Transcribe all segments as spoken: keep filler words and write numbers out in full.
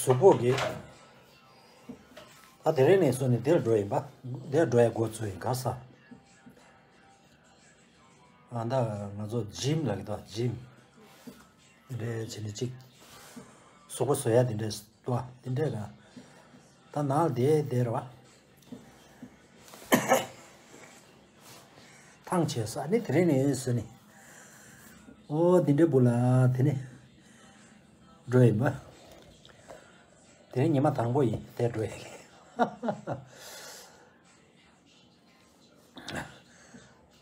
གཟུགས་པོ་གི། ད་དེ་རིང་ནས་བཟུང་ནས་འདིར་འགྲོ་ཡིན་པ། འདིར་འགྲོ་ཡ་འགོ་ཚུགས་ཡིན་ག་ས། ཨ་ད་ང་ཚོ་ཇིམ་ལ་གི་ད་ཇིམ། འདི་འདྲའི་བྱས་ནས་ཅིག་གཟུགས་པོ་བཟོ་ཡ་འདི་འདྲའི་ལྟོ་འདི་འདྲའི་ར། ད་ནང་ལ་བསྡད་བསྡད་ར་བ། ཐང་ཆད་ས་ནི་དེ་རིང་ནས་ཟེར་ནི། ཨོ་འདི་འདྲའི་བུ་ལ་དེ་ནི་འགྲོ་ཡིན་པ། དེ་རིང་ཉི་མ་དང་པོ་ཡིན་དེ་འགྲོ་ཡ་གི།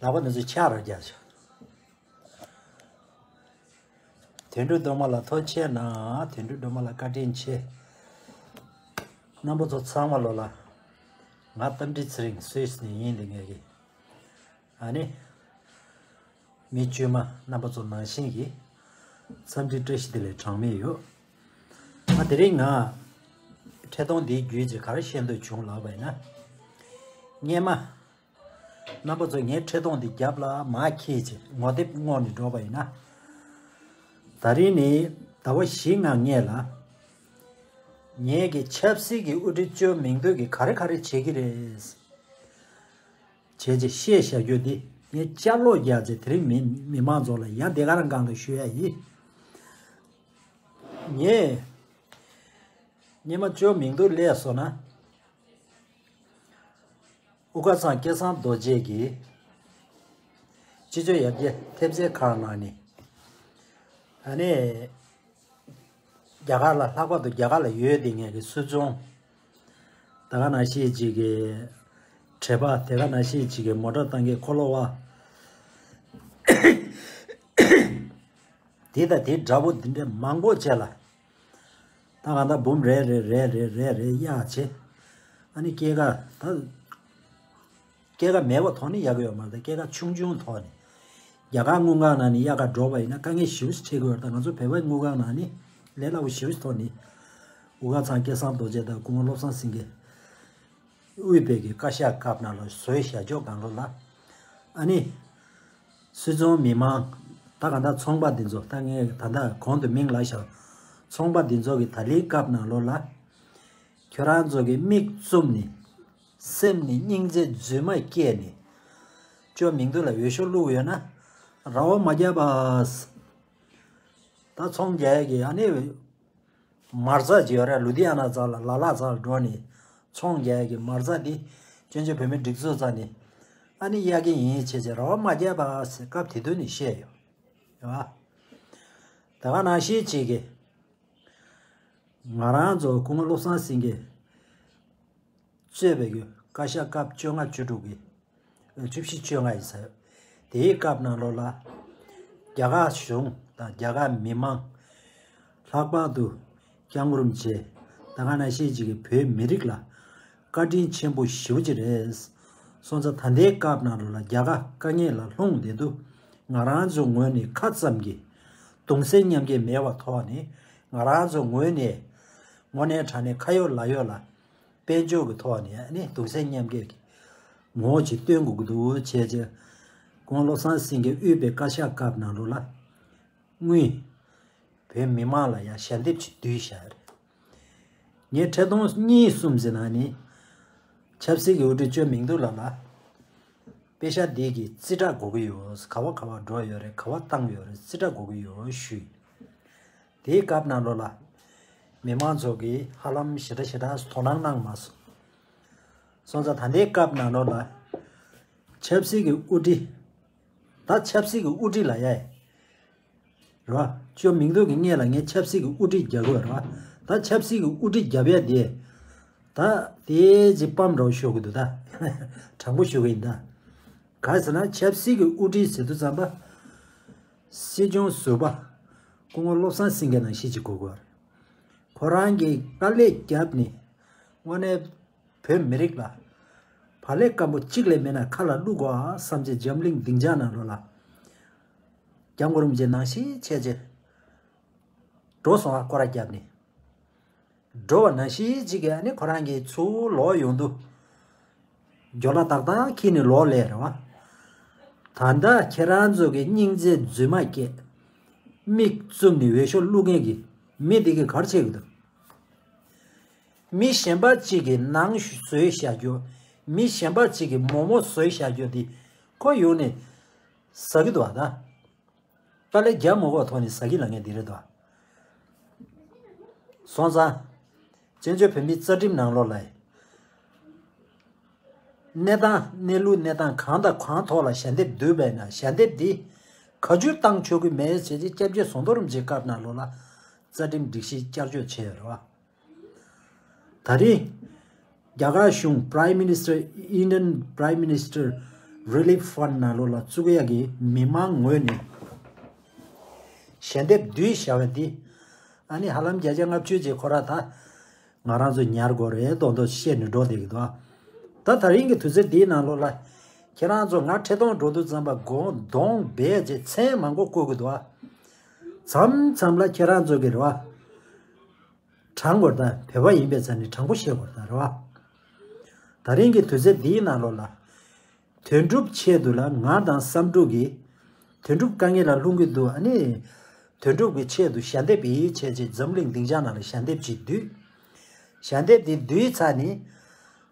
ལག་པ་འདི་ཚོ་ཕྱག་ར་རྒྱག་ཆོག་དོན་གྲུབ་སྒྲོལ་མ་ལ་ཐུགས་རྗེ་ཆེ་གནང་། དོན་གྲུབ་སྒྲོལ་མ་ལ་བཀའ་དྲིན་ཆེ། རྣམ་པ་ཚོ་ཚང་མ་ལོ་ལ། ང་རྟ་མགྲིན་ཚེ་རིང་སུད་སི་ནས་ཡིན་འདི་ངེད་ཀྱི། ཨ་ནི། མི་དཀྱུས་མ་རྣམ་པ་ཚོ་ནང་བཞིན་གྱི། འཚམས་འདྲི་བཀྲ་ཤིས་བདེ་ལེགས་གྲངས་མེད་ཡོད། ང་དེ་རིང་ང་། འཕྲིན་ཐུང་འདིའི་བརྒྱུད་ཅིག་ག་རེ་བཤད་འདོད་བྱུང་ལབ་པ་ཡིན་ན། སྔས་མ། རྣམ་པ་ཚོ་ངའི་འཕྲིན་ཐུང་འདི་རྒྱབ་ལ་མར་འཁྱེར་ཅིག་ངོ་དེབ་བསྔོགས་ནས་འགྲོ་བ་ཡིན་ན། ད་རིང་ནི་ཟླ་བ་བཞི་ལྔ་སྔས་ལ། ངེད་ཀྱི་ཆབ་སྲིད་ཀྱི་དབུ་ཁྲིད་ཅོ་མིང་ཐོ་གིས་ག་རེ་ག་རེ་བྱེད་ཀྱི་རེད། བྱས་ཅིག་བཤད་བཞག་རྒྱུ་འདི་ངས་བསྐྱར་ཀློག་རྒྱག་ཅིག་དེ་རིང་མི་མི་མང་ཚོ་ལ་ཡང་དེ་ག་རང་སྒང་ལ་ཞུ་ཡ་ཡིན། ངས་སྔས་མ་ཅོ་མིང་ཐོ་སླེབས་སོང་ན། དབུ་དཀར་ཚང་སྐལ་བཟང་རྡོ་རྗེ་གིས་སྤྱི་སྤྱོད་ཡར་རྒྱས་ཐེབས་རྩའི་ཁང་ནང་ནས་ཨ་ནི་རྒྱ་གར་ལ་ལྷག་པར་དུ་རྒྱ་གར་ལ་ཡོད་དེ་ངེད་ཀྱི་སུད་ཚོང་ད་ག་ནང་བཞིན་ཅིག་གི་དྲེལ་པ་དེ་ག་ནང་བཞིན་ཅིག་གི་མོ་ཊ་བཏང་མཁན་འཁོར་ལོ་བ། དེ་དང་དེ་འདྲ་པོ་འདི་འདྲ་མང་པོ་བྱས་ལ། ད་གང་ལྟར་འབུམ་རེ་རེ་རེ་རེ་རེ་རེ་གཡར་བྱས། ཨ་ནི་སྐྱེད་ཀ་ད། སྐྱེད་ཀ་མེད་པ་ཐོག་ནས་གཡར་གི་ཡོད་མ་རེད། སྐྱེད་ཀ་ཆུང་ཆུང་ཐོག་ནས། རྒྱ་གར་དངུལ་ཁང་ནང་ནས་གཡར་ག་འགྲོ་བ་ཡིན་ན་དཀའ་ངལ་ཞེ་པོ་ཞིག་འཕྲད་ཀྱི་ཡོད་རེད། ད་ང་ཚོ་བོད་པའི་དངུལ་ཁང་ནང་ནས་ལས་སླ་པོ་ཞེ་པོ་ཞིག་ཐོག་ནས། དབུ་དཀར་ཚང་སྐལ་བཟང་རྡོ་རྗེ་དང་སྐུ་ངོ་བློ་བཟང་སེང་གེ་དབུས་པའི་གི་བཀའ་ཤག་སྐབས་ནང་ལ་བཟོས་བཞག་ཆོག་གང་ལོ་ལ། ཨ་ནི། སུད་ཚོང་མི་མང་། ད་ག་ད་ཚོང་པ་འདི་ཚོ་ད་ངས་ད་ད་གོང་དུ་མིང་ལ་བཞག་ཚོང་པ་འདི་ཚོ་གི་ད་ལན་སྐབས་ནང་ལོ་ལ། ཁྱོད་རང་ཚོ་གི་མིག་བཙུམ་ནས། སེམས་ནས་སྙིང་རྗེ་རྫུན་མ་སྐྱེས་ནས། ཅོ་མིང་ཐོ་ལ་འོས་ཤོག་བླུགས་ཡོད་ན། ར་བ་མ་རྒྱབ་པ། ད་ཚོང་རྒྱག་ཡ་གི་ཨ་ནི། མ་རྩ་ཅིག་ཡོད་རེད། ལུ་དྷི་ཡ་ན་རྩ་ལ་ལ་ལ་རྩ་ལ་འགྲོ་ནས་ཚོང་རྒྱག་ཡ་གི་མ་རྩ་འདི་བཙན་བྱོལ་བོད་མིའི་སྒྲིག་འཛུགས་རྩ་ནས་ཨ་ནི་གཡར་གྱི་ཡིན་བྱས་བྱས་ར་བ་མ་རྒྱབ་པ་ཟེར་སྐབས་དེ་དུས་ནས་བཤད་ཡོད། རེད་བ། ད་ག་ནང་བཞིན་ཅིག་གི་ང་རང་ཚོ་སྐུ་ངོ་བློ་བཟང་སེང་གེ་གཙོས་པའི་གི་བཀའ་ཤག་སྐབས་བཅོ་ལྔ་བཅུ་དྲུག་གི་བཅུ་བཞི་བཅོ་ལྔ་ཡིན་ཟེར། དེའི་སྐབས་ནང་ལོགས་ལ། རྒྱ་གར་གཞུང་དང་རྒྱ་གར་མི་མང་། ལྷག་པར་དུ་སྐྱབས་མགོན་རིན་པོ་ཆེ་ད་ག་ནང་བཞིན་ཅིག་གི་བོད་མི་རིགས་ལ་བཀའ་དྲིན་ཆེན་པོ་ཞེ་པོ་ཅིག་རེད། སོང་ཙང་ད་ལྟའི་སྐབས་ནང་ལོགས་ལ་རྒྱ་གར་དཀའ་ངལ་ལ་ལྷུང་བསྡད་དུས་ང་རང་ཚོ་ངོས་ནས་ཁ་ཙམ་གྱིས་གདུང་སེམས་མཉམ་སྐྱེད་མེད་པ་ཐོག་ནས་ང་རང་ཚོ་ངོས་ནས་དངོས་གནས་དྲང་གནས་ཁ་ཡོད་ལག་ཡོད་ལ། དཔལ་འབྱོར་གྱི་ཐོག་ནས་ཨ་ནི་གདུང་སེམས་མཉམ་སྐྱེད་ཀྱི་ངོ་བོ་ཅིག་སྟོན་དགོས་ཀྱི་འདུག་བྱས་རྗེས། སྐུ་ངོ་བློ་བཟང་སེང་གེ་དབུས་པའི་བཀའ་ཤག་སྐབས་ནང་ལོགས་ལ། དངུལ། བོད་མི་མང་ལ་ཡང་ཞལ་འདེབས་ཅིག་བསྡུས་བཞག་རེད། ངས་འཕྲིན་ཐུང་གཉིས་གསུམ་ཟིན་ན་ནི། ཆབ་སྲིད་ཀྱི་དབུ་ཁྲིད་ཅོ་མིང་ཐོ་ལགས་ལ། དཔེ་ཤག་འདི་གི་རྩིས་ཁྲ་དགོས་ཀྱི་ཡོད། ག་བ་ག་བ་འགྲོ་ཡོད་རེད། ག་བ་བཏང་ཡོད་རེད། རྩིས་ཁྲ་དགོས་ཀྱི་ཡོད་ཞུས། དེའི་སྐབས་ནང་ལོགས་ལ། མི་མང་ཚོ་གིས་ཧ་ལམ་ཞེ་དྲག་ཞེ་དྲག་དོ་སྣང་གནང་མ་སོང་། སོང་ཙང་ད་ལྟའི་སྐབས་ནང་ལོགས་ལ། ཆབ་སྲིད་ཀྱི་དབུ་ཁྲིད། ད་ཆབ་སྲིད་ཀྱི་དབུ་ཁྲིད་ལ་ཡ། རེད་བ། ཅོ་མིང་ཐོ་གི་སྔོན་ལ་ངས་ཆབ་སྲིད་ཀྱི་དབུ་ཁྲིད་རྒྱག་དགོས་རེད་བ། ད་ཆབ་སྲིད་ཀྱི་དབུ་ཁྲིད་རྒྱབ་ཡ་དེ། ད་དེ་ཅིག་སྤམ་འདྲ་བོ་ཤོར་གི་འདུག་ད། དྲང་པོ་ཞུ་གི་ཡིན་ད། ག་རེ་ཟེར་ན་ཆབ་སྲིད་ཀྱི་དབུ་ཁྲིད་ཟེར་དུས་ཙམ་པ། སྲིད་སྐྱོང་ཟུར་པ། སྐུ་ངོ་བློ་བཟང་སེང་གེ་ནང་བཞིན་ཅིག་དགོས་ཀྱི་ཡོད་རེད། ཁོ་རང་གིས་དཀའ་ལས་བརྒྱབ་ནས་དངོས་གནས་བོད་མི་རིགས་ལ་བག་ལེབ་སྐམ་པོ་གཅིག་ལས་མེད་ན་ཁ་ལ་བླུག་དགོས་ཨ་བསམ་བྱས་འཛམ་གླིང་སྡིངས་ཆ་ནང་ལོགས་ལ་སྐྱབས་མགོན་རིན་པོ་ཆེ་ནང་བཞིན་བྱས་བྱས་འགྲོ་སོང་ཨ། སྐོར་ར་བརྒྱབ་ནས། འགྲོ་བ་ནང་བཞིན་གཅིག་གིས་ཨ་ནི་ཁོ་རང་གིས་ཚུར་ལོག་ཡོང་དུས། ཇོ་ལ་ཏག་ཏག་འཁྱེར་ནས་ལོག་སླེབས་རེད་བ། ད་ལྟ་ཁྱེད་རང་ཚོ་གི་སྙིང་རྗེ་རྫུན་མ་སྐྱེས། མིག་བཙུམ་ནས་འོས་ཤོག་བླུག་མཁན་གྱི་མི་དེ་གིས་ག་རེ་བྱེད་ཀྱི་འདུག་མི་གཞན་པ་གཅིག་གི་ནང་བཟོས་བཞག་རྒྱུ། མི་གཞན་པ་གཅིག་གི་མོག་མོག་བཟོས་བཞག་རྒྱུ་འདི་ཁོ་ཡོང་ནས་ཟ་གི་འདུག་བ་ད། དཀའ་ལས་རྒྱག་མ་དགོས་པ་ཐོག་ནས་ཟ་གི་ལ་ངས་འདི་རེད་དོ། སོང་ཙང་། བཙན་བྱོལ་བོད་མིའི་རྩ་ཁྲིམས་ནང་ལོགས་ལ། གནས་སྟངས་གནས་ལུགས་གནས་སྟངས་གང་དང་གང་ཐོག་ལ་ཞལ་འདེབས་བསྡུས་པས་ན་ཞལ་འདེབས་འདི་ག་ཚོད་བཏང་ཆོག་གི་མེད་ཟེར་ཏེ་སྐྱབས་རྗེ་ཟམ་གདོང་རིན་པོ་ཆེའི་སྐབས་ནང་ལོགས་ལ་རྩ་ཁྲིམས་སྒྲིག་གཞི་བསྐྱར་བཅོས་བྱས་ཡོད་རེད་བ། ད་རེས་རྒྱ་གར་གཞུང་Prime Minister Indian Prime Minister Relief Fund ནང་ལོགས་ལ་བཙུགས་ཡག་གི་མི་མང་ངོས་ནས་ཞལ་འདེབས་བསྡུས་བཞག་པ་འདི་ཨ་ནི་ཧ་ལམ་བརྒྱ་ཆ་ལྔ་བཅུ་ཅིག་ཁོ་ར་ད་ང་རང་ཚོ་ཉར་དགོས་རེད་མདོག་མདོག་བཤད་ནས་འགྲོ་བསྡད་ཀྱི་འདུག་ད་ད་རིང་གི་དུས་ཚོད་འདིའི་ནང་ལོགས་ལ་ཁྱེད་རང་ཚོ་ང་འཕྲིན་གཏོང་འགྲོ་དུས་ཙམ་པ་དགོང་གདོང་སྦས་བྱས་མཚན་མང་པོ་བཀོད་ཀྱི་འདུག་མཚམས་མཚམས་ལ་ཁྱེད་རང་ཚོ་གི་རེད་བ། དྲང་པོར་ད་བོད་པ་ཡིན་པའི་ཆ་ནས་དྲང་པོ་བཤད་དགོས་རེད་ད་རེད་བ། ད་རིང་གི་དུས་ཚོད་འདིའི་ནང་ལོགས་ལ། དོན་གྲུབ་ཆེད་དུ་ལ་ང་དང་བསམ་གྲུབ་ཀྱིས་དོན་གྲུབ་དཀའ་ངལ་ལ་ལྷུང་གི་འདུག་ཨ་ནི། དོན་གྲུབ་ཀྱི་ཆེད་དུ་ཞལ་འདེབས་ཡིད་ཆེས་ཀྱིས་འཛམ་གླིང་སྡིངས་ཆ་ནང་ལ་ཞལ་འདེབས་ཅིག་བསྡུས། ཞལ་འདེབས་འདི་བསྡུས་ཚར་ནས།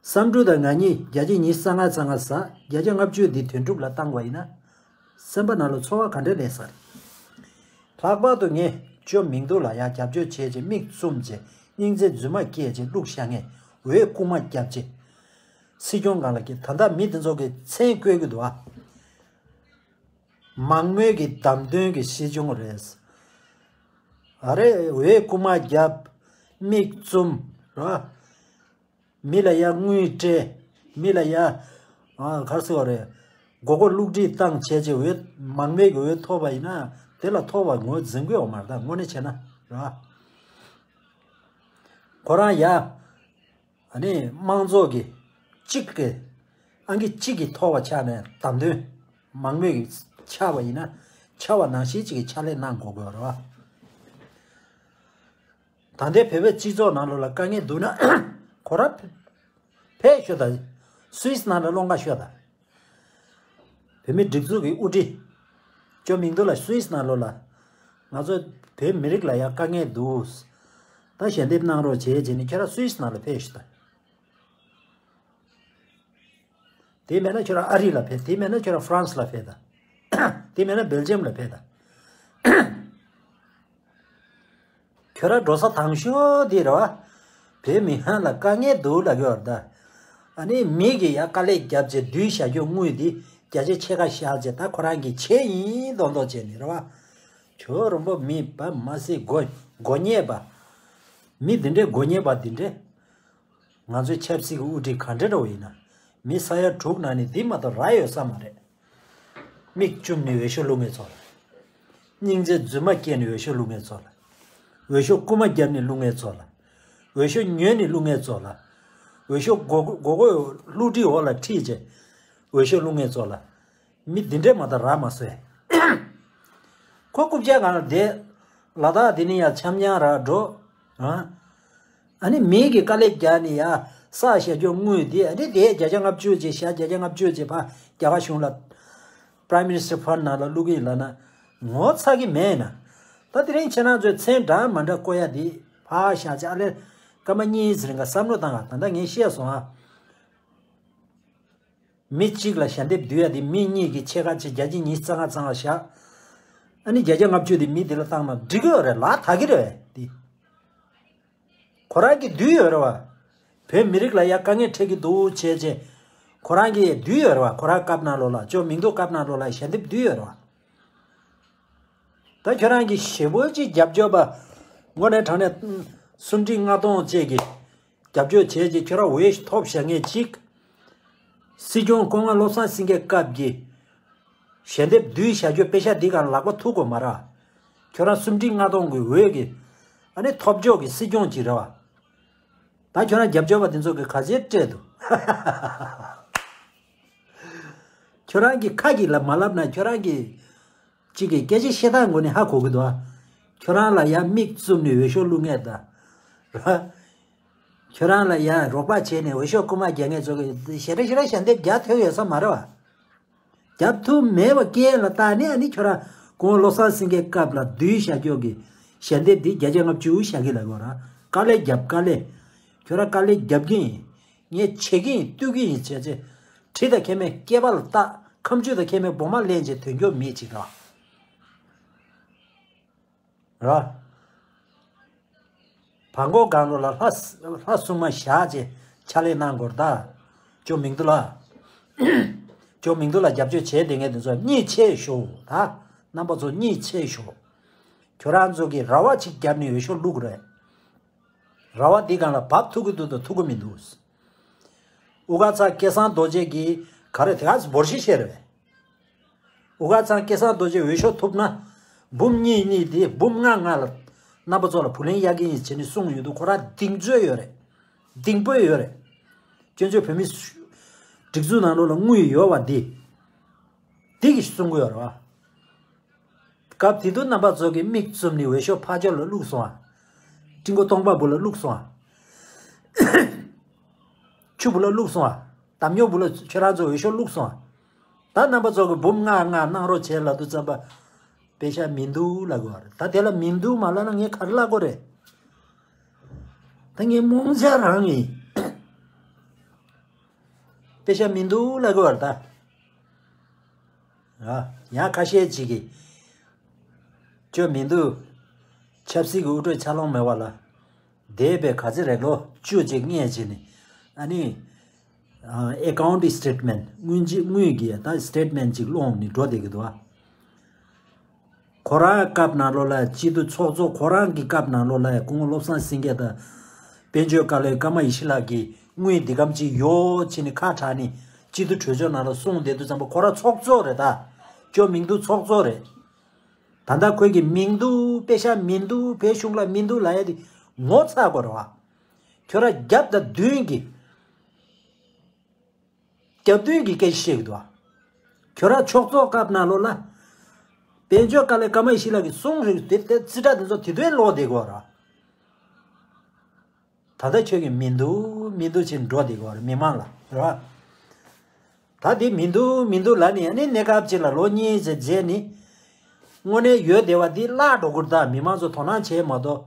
བསམ་གྲུབ་དང་ང་གཉིས་བརྒྱ་ཆ་ཉི་ཤུ་རྩ་ལྔ་རྩ་ལྔ་ཟ། བརྒྱ་ཆ་ལྔ་བཅུ་འདི་དོན་གྲུབ་ལ་བཏང་བ་ཡིན་ན། སེམས་པ་ནང་ལ་ཚོར་བ་ག་འདྲ་སླེབས་སར། ལྷག་པར་དུ་ངས་ཅོ་མིང་ཐོ་ལ་ཡང་རྒྱབ་སྐྱོར་བྱས་རྗེས་མིག་བཙུམ་རྗེས་སྙིང་རྗེ་རྫུན་མ་སྐྱེས་རྗེས་བླུགས་བཞག་ངས་འོད་ལྐུགས་མ་བརྒྱབ་རྗེས། སྲིད་སྐྱོང་སྒང་ལ་ཀྱི་ད་ལྟ་མི་དེ་ཚོ་གི་མཚན་བཀོད་ཀྱི་འདུག་ཨ། མང་མོས་ཀྱི་བདམས་ཐོན་གྱི་སྲིད་སྐྱོང་རེད། ཨ་རེ་འོད་ལྐུགས་མ་བརྒྱབ། མིག་བཙུམ། ར། མི་ལ་ཡ་དངུལ་སྤྲད། མི་ལ་ཡ། ཨ་ག་རེ་ཟེར་བ་རེད། མགོ་སྐོར་བསླུ་བྲིད་བཏང་བྱས་རྗེས་འོས་མང་མོས་ཀྱི་འོས་ཐོབ་པ་ཡིན་ན་དེ་ལ་ཐོབ་པ་ངོས་འཛིན་དགོས་ཡོད་མ་རེད་ད་དངོས་གནས་བྱས་ན་རེད་བ། ཁོ་རང་ཡ། ཨ་ནི་དམངས་གཙོ་གི་གཅིག་གི་ཨང་ཀི་གཅིག་གི་ཐོབ་པ་ཆགས་ནས་བདམས་ཐོན་མང་མོས་ཀྱི་ཆགས་པ་ཡིན་ན་ཆགས་པ་ནང་བཞིན་གཅིག་གི་ཕྱག་ལས་གནང་དགོས་དགོས་རེད་བ། ད་ལྟའི་བོད་པའི་སྤྱི་ཚོགས་ནང་ལོགས་ལ་དཀའ་ངལ་འདུག་ན་ཁོ་ར་ཕེབས་ཤོག་དང་སུད་སི་ནང་ལ་སློང་ག་ཤོག་དང་། བོད་མི་སྒྲིག་འཛུགས་ཀྱི་དབུ་ཁྲིད་ཅོ་མིང་ཐོ་ལ་སུད་སི་ནང་ལོགས་ལ་ང་ཚོ་བོད་མི་རིགས་ལ་ཡང་དཀའ་ངལ་འདུག་ད་ཞལ་འདེབས་གནང་རོགས་བྱེད་བྱས་ནས་ཁྱོད་ར་སུད་སི་ནང་ལ་ཕེབས་ཤོག་དང་། དེ་མེད་ན་ཁྱོད་རང་ཨ་རི་ལ་ཕེབས། དེ་མེད་ན་ཁྱོད་རང་ཧྥ་རན་སི་ལ་ཕེབས་དང་། དེ་མེད་ན་སྦེལ་ཇམ་ལ་ཕེབས་དང་། ཁྱོད་རང་འགྲོ་ས་དང་ཤོས་དེ་རེད་བ། བོད་མི་ཧན་ལ་དཀའ་ངལ་འདུག་ལབ་ཀྱི་ཡོད་རེད་ད། ཨ་ནི་མི་གི་ཡ་དཀའ་ལས་བརྒྱབ་བྱས་བསྡུས་བཞག་རྒྱུ་དངུལ་དེ་བརྒྱ་ཆ་ཕྱེད་ཀ་བཞག་བྱས་ད་ཁོ་རང་གི་ཆེད་ཡིན་མདོག་མདོག་བྱས་ནས་རེད་བ། ཁྱོད་རོང་པོ་མི་བ་མ་སྲིད་མགོ་མགོ་ཉེས་པ། མི་འདི་འདྲས་མགོ་ཉེས་པ་འདི་འདྲས། ང་ཚོའི་ཆབ་སྲིད་ཀྱི་དབུ་ཁྲིད་ག་འདྲ་འདྲ་བོ་ཡིན་ན། མི་ས་ཡ་དྲུག་ནང་ནས་འདི་མ་གཏོགས་རག་ཡོད་ས་མ་རེད། མིག་བཙུམ་ནས་འོས་ཤོག་བླུག་མཁན་ཚོ་ལ། སྙིང་རྗེ་རྫུན་མ་སྐྱེས་ནས་འོས་ཤོག་བླུག་མཁན་ཚོ་ལ། འོས་ཤོག་རྐུ་མ་བརྒྱབ་ནས་བླུག་མཁན་ཚོ་ལ། འོས་ཤོག་ཉོས་ནས་བླུག་མཁན་ཚོ་ལ། འོས་ཤོག་མགོ་མགོ་སྐོར་བསླུ་བྲིད་འོག་ལ་ཁྲིད་བྱས། འོས་ཤོག་བླུག་མཁན་ཚོ་ལ། མི་འདི་འདྲས་མ་གཏོགས་རག་མ་སོང་། ཁོ་རྐུབ་བཀྱག་སྒང་ལ་བསྡད། ལ་དྭགས་འདི་ནས་ཡར་འཆམ་འཆམ་ར་འགྲོ། ཨ། ཨ་ནི་མི་གི་དཀའ་ལས་རྒྱག་ནས་ཡར་བསགས་བཞག་རྒྱུ་དངུལ་འདི་ཨ་ནི་དེ་བརྒྱ་ཆ་ལྔ་བཅུ་ཅིག་བཞག་བརྒྱ་ཆ་ལྔ་བཅུ་ཅིག་ཕར་རྒྱ་གར་གཞུང་ལ་Prime Minister Fund ནང་ལ་བླུག་གི་ཡིན་ལབ་ན་ངོ་ཚ་གི་མེད་ན། ད་དེ་རིང་ཁྱེད་རང་ཚོས་མཚན་འདྲ་མ་འདྲ་བཀོད་ཡ་འདི་ཕར་བཞག་བྱས་ཨ་ལས་སྐར་མ་གཉིས་ཙམ་རིང་ག་བསམ་བློ་བཏང་ག་ད་ལྟ་ངས་བཤད་སོང་ཨ། མི་གཅིག་ལ་ཞལ་འདེབས་བསྡུ་ཡ་དེ་མི་གཉིས་ཀྱི་ཕྱེད་ཀ་ཅིག་བརྒྱ་ཆ་ཉི་ཤུ་རྩ་ལྔ་རྩ་ལྔ་བཞག་ཨ་ནི་བརྒྱ་ཆ་ལྔ་བཅུ་དེ་མི་དེ་ལ་བཏང་ན་འགྲིག་གི་ཡོད་རེད་ལ་དག་གི་རེད་དེ། ཁོ་རང་གི་བསྡུས་ཡོད་རེད་བ། བོད་མི་རིགས་ལ་ཡ་དཀའ་ངལ་འཕྲད་ཀྱི་འདུག་བྱས་བྱས། ཁོ་རང་གི་བསྡུས་ཡོད་རེད་བ་ཁོ་རང་སྐབས་ནང་ལོགས་ལ་ཅོ་མིང་ཐོ་སྐབས་ནང་ལོགས་ལ་ཞལ་འདེབས་བསྡུས་ཡོད་རེད་བ། ད་ཁྱོད་རང་གི་ཞེ་པོ་ཅིག་རྒྱབ་སྐྱོར་པ། དངོས་གནས་དྲང་གནས་སུམ་ཁྲི་ལྔ་སྟོང་བཅས་ཀྱི། རྒྱབ་སྐྱོར་བྱས་རྗེས་ཁྱོད་རང་འོས་ཐོབ་བཞག་མཁན་གཅིག་སྲིད་སྐྱོང་སྐུ་ངོ་བློ་བཟང་སེང་གེ་སྐབས་ཀྱི་ཞལ་འདེབས་བསྡུས་བཞག་རྒྱུ་པེ་ཤ་འདི་གང་ལག་པ་ཐུག་དགོས་མ་རེད། ཁྱོད་རང་སུམ་ཁྲི་ལྔ་སྟོང་གི་འོས་ཀྱི་ཨ་ནི་ཐོབ་ཆོག་གི་སྲིད་སྐྱོང་ཅིག་རེད་བ། ད་ཁྱོད་རང་རྒྱབ་སྐྱོར་པ་དེ་ཚོ་གི་ག་ཚད་སྤྲད་འདུག་ཁྱོད་རང་གི་ཁ་གི་ལ་མ་ལབ་ན་ཁྱོད་རང་གི་གཅིག་གི་སྐད་ཆ་བཤད་སྟངས་ངོ་ནས་ཧ་གོ་གི་འདུག་ཨ། ཁྱོད་རང་ལ་ཡང་མིག་བཙུམ་ནས་འོས་ཤོག་བླུག་མཁན་དང་། ར། ཁྱོད་རང་ལ་ཡང་རོགས་པ་བྱས་ནས་འོས་ཤོག་རྐུ་མ་རྒྱག་མཁན་ཚོ་གི་ཞེ་དྲག་ཞེ་དྲག་ཞལ་འདེབས་རྒྱག་ཐུབ་ཡོད་ས་མ་རེད་བ། རྒྱབ་ཐུབ་མེད་པ་སྐད་ལ་བཏགས་ནས་ཨ་ནི་ཁྱོད་རང་ཁོང་བློ་བཟང་སེང་གེའི་སྐབས་ལ་བསྡུས་བཞག་ཀྱོག་གི་ཞལ་འདེབས་འདི་བརྒྱ་ཆ་ལྔ་བཅུ་བཞག་གི་ལ་གོ་ར་དཀའ་ལས་རྒྱབ་དཀའ་ལས། ཁྱོད་རང་དཀའ་ལས་རྒྱབ་ཀྱི་ཡིན། ངས་བྱེད་ཀྱི་ཡིན། བཏུལ་གྱི་ཡིན་བྱས་ཚེ། གྲི་དང་ཁེ་མེད་སྐེད་པ་ལ་བཏགས། ཁ་མཆུ་དང་ཁེ་མེད་སྦོ་མ་ལེན་བྱས་དོན་སྐྱོ་མེད་ཅིག་དང་། ར། བར་མགོ་གང་རུ་ལ་ལྷ་ལྷ་སྲུང་མ་བཞག་ཅེས་ཕྱག་ལས་གནང་དགོས་རེད་ད། ཅོ་མིང་དུ་ལ། ཅོ་མིང་དུ་ལ་རྒྱབ་སྐྱོར་བྱས་བསྡད་མཁན་དེ་ཚོ་གཉིད་ཆེ་ཤོག་ད། རྣམ་པ་ཚོ་གཉིད་ཆེ་ཤོག་ཁྱོད་རང་ཚོ་གིས་ར་བ་གཅིག་བརྒྱབ་ནས་འོས་ཤོག་བླུག་རེད། ར་བ་འདི་སྒང་ལ་བབས་ཐུབ་ཀྱི་འདུག་དང་ཐུབ་ཀྱི་མི་འདུག་དབུ་དཀར་ཚང་སྐལ་བཟང་རྡོ་རྗེ་གིས་ག་རེ་དེ་ག་ཚོད་འབོར་ཤི་བཤད་རེད། དབུ་དཀར་ཚང་སྐལ་བཟང་རྡོ་རྗེ་འོས་ཤོག་ཐོབ་ན། འབུམ་གཉིས་གཉིས་དེ་འབུམ་ལྔ་ལྔ་ལ། རྣམ་པ་ཚོ་ལ་བུ་ལོན་གཡར་གྱི་ཡིན་བྱས་ནས་གསུངས་ཡོད་དུས་ཁོ་རང་གདེང་ཚོད་ཡོད་རེད། གདེང་སྤོས་ཡོད་རེད། སྤྱི་ཚོགས་བོད་མི་སྒྲིག་འཛུགས་ནང་ལོགས་ལ་དངུལ་ཡོད་པ་འདི། འདི་གིས་གསུང་གི་ཡོད་རེད་བ། སྐབས་དེ་དུས་རྣམ་པ་ཚོ་གིས་མིག་བཙུམ་ནས་འོས་ཤོག་ཕར་ཕྱོགས་ལ་བླུགས་སོང་ཨ། སྤྲིན་མགོ་སྟོང་པ་བུ་ལ་བླུགས་སོང་ཨ། ཆུ་བུ་ལ་བླུགས་སོང་ཨ། འདམ་ཉོ་བུ་ལ་ཁྱོད་རང་ཚོ་འོས་ཤོག་བླུགས་སོང་ཨ། ད་རྣམ་པ་ཚོ་གིས་འབུམ་ལྔ་ལྔ་གནང་རོགས་བྱས་ལབ་དུས་ཙམ་པ། པེ་ཤ་མི་འདུག་ལབ་དགོས་པ་རེད། ད་དེ་ལ་མི་འདུག་མ་ལབ་ན་ངས་ག་རེ་ལབ་དགོས་རེད། ད་ངས་རྨོངས་ཆ་རང་ཡིན། པེ་ཤ་མི་འདུག་ལབ་དགོས་པ་རེད་ད། ཡང་ཁ་ཤས་ཅིག་གིས། ཅོ་མི་འདུག་ཆབ་སྲིད་ཀྱི་དབུ་ཁྲིད་ཆ་ལོང་མེད་པ་ལ། འདས་པའི་ག་ཚོད་རེད། ལོ་བཅུ་ཅིག་སྔོན་ཅིག་ནས་ཨ་ནི། ཨེ་ཀའུན་ཊི་སི་ཊེ་ཊི་མེན་ཊི་དངུལ་གྱི་དངུལ་གྱི་ད་སི་ཊེ་ཊི་མེན་ཊི་ཅིག་སློང་ནས་འགྲོ་བསྡད་ཀྱི་འདུག་ཨ། ཁོ་རང་སྐབས་ནང་ལོགས་ལ་སྤྱི་འཐུས་ཚོགས་གཙོ་ཁོ་རང་གི་སྐབས་ནང་ལོགས་ལ་སྐུ་ངོ་བློ་བཟང་སེང་གེ་དང་། དཔལ་འབྱོར་བཀའ་བློན་ཀརྨ་ཡེ་ཤེས་ལགས་ཀྱིས་དངུལ་འདི་གམ་ཅིག་ཡོད་ཅེས་ནས་ཁ་གྲགས་ནས་སྤྱི་འཐུས་གྲོས་ཚོགས་ནང་ལ་གསུངས་བསྡད་དུས་ཙམ་པ་ཁོ་རང་ཚོགས་གཙོ་རེད་ད། ཅོ་མིང་འདུག་ཚོགས་གཙོ་རེད། ད་ལྟ་ཁོས་ཀྱི་མིང་འདུག་པེ་ཤ་མིང་འདུག་བོད་གཞུང་ལ་མིང་འདུག་ལབ་ཡ་དེ་ངོ་ཚ་དགོས་རེད་བ། ཁྱོད་རང་རྒྱབ་དང་མདུན་གྱི། རྒྱབ་མདུན་གྱི་སྐད་ཆ་བཤད་ཀྱི་འདུག་ཨ། ཁྱོད་རང་ཕྱོགས་གཙོ་སྐབས་ནང་ལོགས་ལ། དཔལ་འབྱོར་བཀའ་བློན་ཀརྨ་ཡེ་ཤེས་ལགས་ཀྱིས་གསུངས་རེད་དེ་དེ་རྩིས་ཁྲ་དེ་ཚོ་དེ་དོན་ལོག་བསྡད་དགོས་ར། ད་ལྟ་ཁྱོད་ཀྱིས་མི་འདུག་མི་འདུག་ཅེས་འགྲོ་བསྡད་དགོས་ར་མི་མང་ལ་རེད་བ། ད་དེ་མི་འདུག་མི་འདུག་ལབ་ནས་ཨ་ནི་གནས་སྐབས་གཅིག་ལ་ལོ་གཉིས་ཙམ་མཇལ་ནས། དངོས་གནས་ཡོད་བསྡད་པ་འདི་བརླག་འགྲོ་གི་རེད་ད་མི་མང་ཚོ་དོ་སྣང་བྱས་མ་གཏོགས།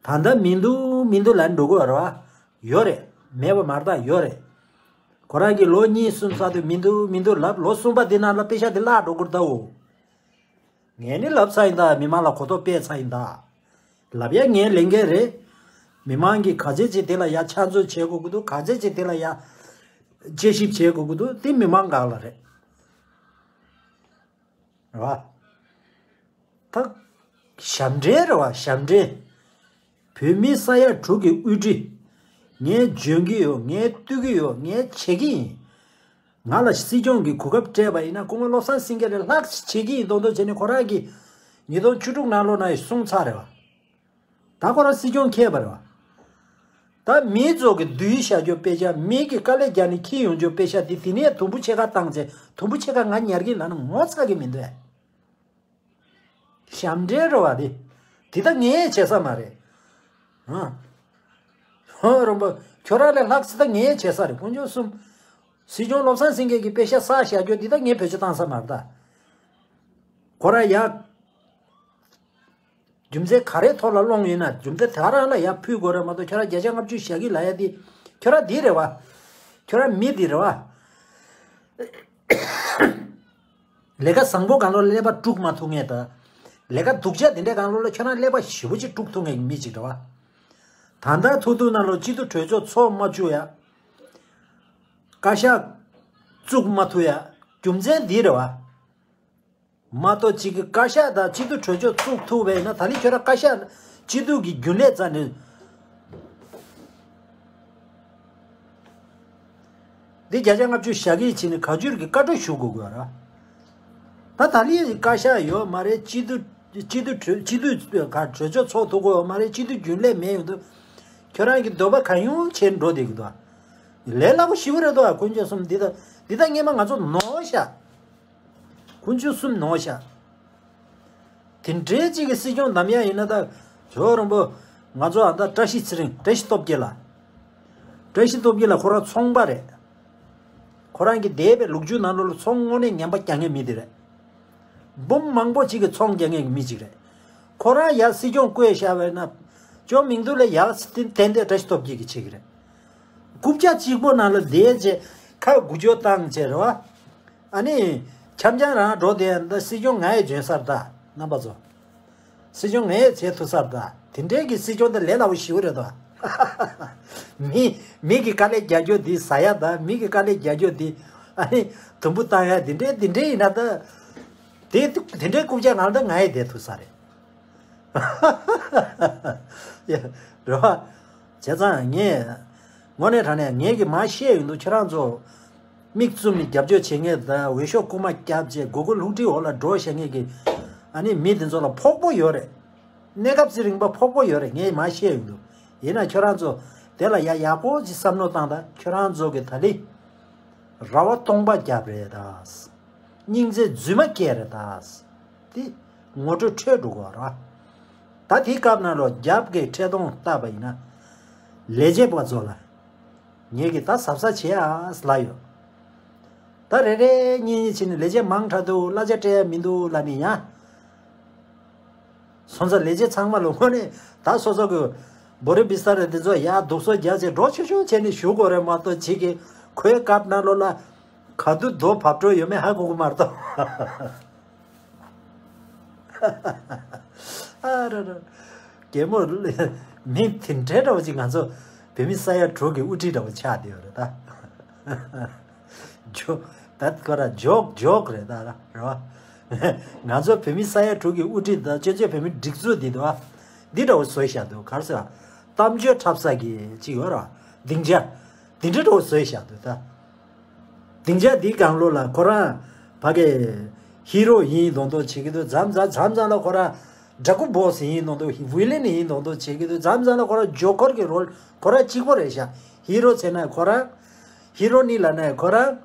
ད་ལྟ་མི་འདུག་མི་འདུག་ལབ་འགྲོ་གི་རེད་བ། ཡོད་རེད། མེད་པ་མ་རེད་ད་ཡོད་རེད། ཁོ་རང་གིས་ལོ་གཉིས་གསུམ་ཚར་དུས་མི་འདུག་མི་འདུག་ལབ་ལོ་གསུམ་པ་འདི་ནང་ལ་པེ་ཤ་འདི་བརླག་འགྲོ་གི་རེད་ད་འོ། ངས་ནི་ལབ་ཚར་ཡིན་ད་མི་མང་ལ་གོ་རྟོགས་སྤེལ་ཚར་ཡིན་ད། ལབ་ཡ་ངའི་ལས་འགན་རེད། མི་མང་གིས་ག་ཚད་ཅིག་དེ་ལ་ཡ་ཆ་མཛོད་བྱེད་དགོས་ཀྱི་འདུག་ག་ཚད་ཅིག་དེ་ལ་ཡ། དཔྱད་ཞིབ་བྱེད་དགོས་ཀྱི་འདུག་དེ་མི་མང་སྒང་ལ་རེད། རེད་བ། ད། ཞབས་འདྲེན་རེད་བ་ཞབས་འདྲེན། བོད་མི་ས་ཡ་དྲུག་གི་དབུ་ཁྲིད། ངས་འཇོན་གྱི་ཡོད་ངས་བཏུལ་གྱི་ཡོད་ངས་བྱེད་ཀྱི་ཡིན། ང་ལ་སྲིད་སྐྱོང་གི་གོ་སྐབས་སྤྲད་པ་ཡིན་ན་སྐུ་ངོ་བློ་བཟང་སེང་གེ་ལས་ལྷག་ཅིག་བྱེད་ཀྱི་ཡིན་མདོག་མདོག་བྱས་ནས་ཁོ་རང་གིས་ཉིས་སྟོང་བཅུ་དྲུག་ནང་ལོགས་ན་ཡང་གསུངས་ཚར་རེད་བ། ད་ཁོ་རང་སྲིད་སྐྱོང་འཁེལ་བ་རེད་བ། ད་མི་ཚོ་གི་བསྡུས་བཞག་རྒྱུ་དཔེ་ཆ་མི་གི་དཀའ་ལས་རྒྱག་ནས་འཁྱེར་ཡོང་རྒྱུ་དཔེ་ཆ་དེ་དེ་ནས་དུམ་བུ་ཕྱེད་ཀ་བཏང་ཚེ་དུམ་བུ་ཕྱེད་ཀ་ང་ཉར་གི་ལབ་ན་ངོ་ཚ་གི་མི་འདུག་ཨ། ཞབས་འདྲེན་རེད་བ་དེ། དེ་ད་ངས་བྱེད་ས་མ་རེད། ཧ། ཧོ་རོང་པོ། ཁྱོད་རང་ལས་ལྷག་ས་ད་ངས་བྱེད་ས་རེད་དཀོན་མཆོག་གསུམ། སྲིད་སྐྱོང་བློ་བཟང་སེང་གེ་གི་པེ་ཤ་ས་བཞག་རྒྱུ་འདི་ད་ངས་བེད་སྤྱོད་བཏང་ས་མ་རེད་ད། ཁོ་རང་ཡ། རྒྱུ་མཚན་ག་རེ་ཐོག་ལ་སློང་ཡིན་ན་རྒྱུ་མཚན་ད་རང་ལ་ཡ་ཕུལ་དགོས་རེད་མ་གཏོགས་ཁྱོད་རང་བརྒྱ་ཆ་ལྔ་བཅུ་བཞག་གི་ལ་ཡ་འདི། ཁྱོད་རང་འདི་རེད་བ། ཁྱོད་རང་མི་འདི་རེད་བ། ལས་ཀ་བཟང་པོ་གང་ལོ་ཀླད་པ་དཀྲུག་མ་ཐུབ་ངེས་ད། ལས་ཀ་སྡུག་ཅག་འདི་འདྲའི་གང་ལོ་ལ་ཁྱོད་རང་ཀླད་པ་ཞེ་པོ་ཅིག་དཀྲུག་ཐུབ་ངེས་ཀྱི་མི་ཅིག་རེད་བ། ད་ལྟ་ཐུག་ཐུག་ནང་ལོ་སྤྱི་འཐུས་གྲོས་ཚོགས་ཚོགས་མ་བཅུག་ཡ། བཀའ་ཤག་བཙུགས་མ་ཐུབ་ཡ། རྒྱུ་མཚན་འདི་རེད་བ། མ་གཏོགས་གཅིག་གི་བཀའ་ཤག་དང་སྤྱི་འཐུས་གྲོས་ཚོགས་བཙུགས་ཐུབ་པས་ན་ད་ལི་ཁྱོད་རང་བཀའ་ཤག་སྤྱི་འཐུས་ཀྱི་རྒྱུན་ལས་རྩ་ནས། འདི་བརྒྱ་ཆ་ལྔ་བཅུ་བཞག་གི་ཕྱིན་ནས་བཀའ་འགྱུར་གྱི་བཀའ་འཁྲོལ་ཞུ་དགོས་དགོས་ར། ད་ད་ལི་བཀའ་ཤག་ཡོད་མ་རེད་སྤྱི་འཐུས་སྤྱི་འཐུས་གྲོས་སྤྱི་འཐུས་ག་གྲོས་ཚོགས་ཚོགས་ཐུབ་ཀྱི་ཡོད་མ་རེད་སྤྱི་འཐུས་རྒྱུན་ལས་མེད་ཡོང་དུས། ཁྱོད་རང་གི་འདོད་པ་གང་ཡོང་བྱས་འགྲོ་བསྡད་ཀྱི་འདུག་ལས་སླ་པོ་ཞེ་པོ་རེད་འདུག་དཀོན་མཆོག་གསུམ་འདི་ད་འདི་ད་སྔས་མ་ང་ཚོ་ནོར་ཤག་དཀོན་མཆོག་གསུམ་ནོར་ཤག་དེ་འདྲའི་གཅིག་གི་སྲིད་སྐྱོང་བདམས་ཡ་ཡིན་ན་ད་ཇོ་རིན་པོ་ང་ཚོ་ཨ་ད་བཀྲ་ཤིས་ཚེ་རིང་བཀྲ་ཤིས་སྟོབས་རྒྱལ་ལ། བཀྲ་ཤིས་སྟོབས་རྒྱལ་ལ་ཁོ་རང་ཚོང་པ་རེད། ཁོ་རང་གི་འདས་པའི་ལོ་རྒྱུས་ནང་ལོགས་ལ་ཚོང་དངོས་གནས་ངན་པ་རྒྱག་མཁན་མི་དེ་རེད། འབུམ་མང་པོ་གཅིག་གི་ཚོང་རྒྱག་མཁན་གྱི་མི་གཅིག་རེད། ཁོ་རང་ཡ་སྲིད་སྐྱོང་བསྐོས་བཞག་པས་ན། ཅོ་མིང་འདུག་ལ་ཡག་ཏན་ཏན་བཀྲ་ཤིས་སྟོབས་རྒྱལ་གྱིས་བྱེད་ཀྱི་རེད། རྐུབ་བཀྱག་གཅིག་པོ་ནང་ལ་བསྡད་བྱས་ཁ་འགུལ་སྐྱོད་བཏང་བྱས་རེད་བ། ཨ་ནི། འཆམ་འཆམ་རང་འགྲོ་བསྡད་ཡ་འདི་སྲིད་སྐྱོང་ང་ཡི་འཇོན་སར་ད་རྣམ་པ་ཚོ། སྲིད་སྐྱོང་ངས་བྱེད་ཐུབ་སར་ད། དེ་འདྲའི་གི་སྲིད་སྐྱོང་དེ་ལས་སླ་བོ་ཞིག་རེད་ད། མི་མི་གི་དཀའ་ལས་རྒྱག་རྒྱུ་འདི་ཟ་ཡ་ད། མི་གི་དཀའ་ལས་རྒྱག་རྒྱུ་འདི་ཨ་ནི་དུམ་བུ་བཏང་ཡ་དེ་འདྲའི་དེ་འདྲའི་ཡིན་ན་ད། དེ་དེ་འདྲའི་རྐུབ་བཀྱག་ནང་ད་ང་ཡི་བསྡད་ཐུབ་ས་རེད། ཡ། རེད་བ། བྱས་ཙང་ངས། དངོས་གནས་དྲང་གནས་ངས་ཀྱི་མ་བཤད་ཡོང་དུས་ཁྱེད་རང་ཚོ། མིག་བཙུམ་ནས་རྒྱབ་སྐྱོར་བྱེད་མཁན་དང་འོས་ཤོག་རྐུ་མ་བརྒྱབ་བྱས་མགོ་སྐོར་རླུང་འཕྲིན་འོག་ལ་འགྲོ་བྱེད་མཁན་གྱི། ཨ་ནི་མི་དེ་ཚོ་ལ་ཕོག་པོ་ཡོད་རེད། གནས་སྐབས་ཚེ་རིང་པ་ཕོག་པོ་ཡོད་རེད་ངས་མ་བཤད་ཡོང་དུས། ཡིན་ན་ཁྱོད་རང་ཚོ། དེ་ལ་ཡ་ཡག་པོ་ཅིག་བསམ་བློ་བཏང་དང་ཁྱོད་རང་ཚོ་གི་ད་ལི། ར་བ་སྟོང་པ་བརྒྱབ་རེད་ད། སྙིང་རྗེ་རྫུན་མ་སྐྱེས་རེད་ད། དེ་ངོ་སྤྲོད་འཕྲོད་འགྲོ་གི་ར། ད་དེའི་སྐབས་ནང་ལོ་རྒྱབ་ཀྱི་འཕྲལ་གདོང་བལྟས་པ་ཡིན་ན། ལས་བྱེད་པ་ཚོ་ལ། ངེད་ཀྱི་ད་གཟབ་གཟབ་བྱེད་ཨ་ལ་ཡོད། ད་རེ་རེ་གཉིས་གཉིས་བྱས་ནས་ལས་བྱེད་མང་དྲགས་འདུག་གླ་ཆ་སྤྲད་ཡ་མི་འདུག་ལབ་ནས་ཡང་། སོང་ཙང་ལས་བྱེད་ཚང་མ་ལ་དངོས་གནས་ད་སོ་སོ་གི་བོ་རི་བི་སྟ་རེ་འདི་ཚོ་ཡར་ལྡུག་སོ་རྒྱག་བྱས་འགྲོ་ཆུ་ཆུ་བྱས་ནས་བཞུགས་དགོས་རེད་མ་གཏོགས་ཅིག་གི་ཁོའི་སྐབས་ནང་ལོ་ལ་ག་དུས་རྡོ་བབས་འགྲོ་ཡོད་མེད་ཧ་གོ་གི་མ་གཏོགས། ཨ་ར་ར། རྒན་མོ། མི་དེ་འདྲའི་འདྲ་བོ་ཅིག་ང་ཚོ་བོད་མི་ས་ཡ་དྲུག་གི་དབུ་ཁྲིད་འདྲ་བོ་ཆགས་བསྡད་ཡོད་རེད་ད། ཇོ། ད་ཁོ་ར་ཇོག་ཇོག་རེད་ད་ར་རེད་བ། ང་ཚོ་བོད་མི་ས་ཡ་དྲུག་གི་དབུ་ཁྲིད་དང་སྤྱི་ཚོགས་བོད་མི་སྒྲིག་འཛུགས་འདི་དུ་བ། འདི་འདྲ་བོ་བཟོས་བཞག་འདུག་ག་རེ་ཟེར་བ། གཏམ་བརྗོད་འཁྲབ་ས་གི་ཅིག་ཡོད་ར། སྡིངས་ཆ། འདི་འདྲ་འདྲ་བོ་བཟོས་བཞག་འདུག་ད། སྡིངས་ཆ་འདིའི་སྒང་ལོ་ལ་ཁོ་རང་ཕ་གི་ཧི་རོ་ཡིན་མདོག་མདོག་བྱེད་ཀྱི་འདུག་མཚམས་མཚམས་མཚམས་མཚམས་ལ་ཁོ་རང་ཌ་ཀུ་བོ་སི་ཡིན་མདོག་མདོག་ཝི་ལན་ཡིན་མདོག་མདོག་བྱེད་ཀྱི་འདུག་མཚམས་མཚམས་ལ་ཁོ་རང་ཇོ་ཀར་གྱི་རོལ་ཁོ་རང་གཅིག་པོ་རེད་ཤག་ཧི་རོ་བྱས་ན་ཁོ་རང་། ཧི་རོ་ནི་ལབ་ན་ཁོ་རང་།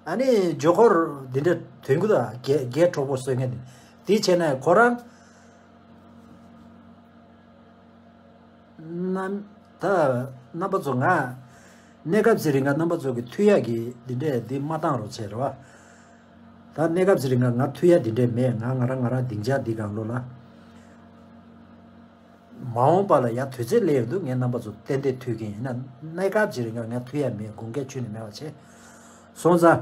ཨ་ནི་ཇོ་ཀར་འདི་འདྲ་དོན་གྱི་འདུག་ཨ། རྒྱས་རྒྱས་གྲོགས་པོ་བཟོ་མཁན་དེ་དེ་བྱས་ན་ཁོ་རང་། རྣམ། ད། རྣམ་པ་ཚོ་ང་། གནས་སྐབས་ཚེ་རིང་ག་རྣམ་པ་ཚོ་གི་མཐུད་ཡག་གི་འདི་འདྲས་འདི་མ་བཏང་རོགས་བྱེད་རོགས། ད་གནས་སྐབས་ཚེ་རིང་ག་ང་མཐུད་ཡག་འདི་འདྲས་མེད། ང་ང་རང་ང་རང་སྡིངས་ཆ་འདི་སྒང་ལོ་ལ། མ་འོངས་པ་ལ་ཡ་དུས་ཚོད་སླེབས་ཡོང་དུས་ངས་རྣམ་པ་ཚོ་ཏན་ཏན་མཐུད་ཀྱི་ཡིན་ན། གནས་སྐབས་ཚེ་རིང་ག་ང་མཐུད་ཡག་མེད། དགོངས་འགལ་ཁྱོན་ནས་མེད་པ་བྱས། སོང་ཙང་།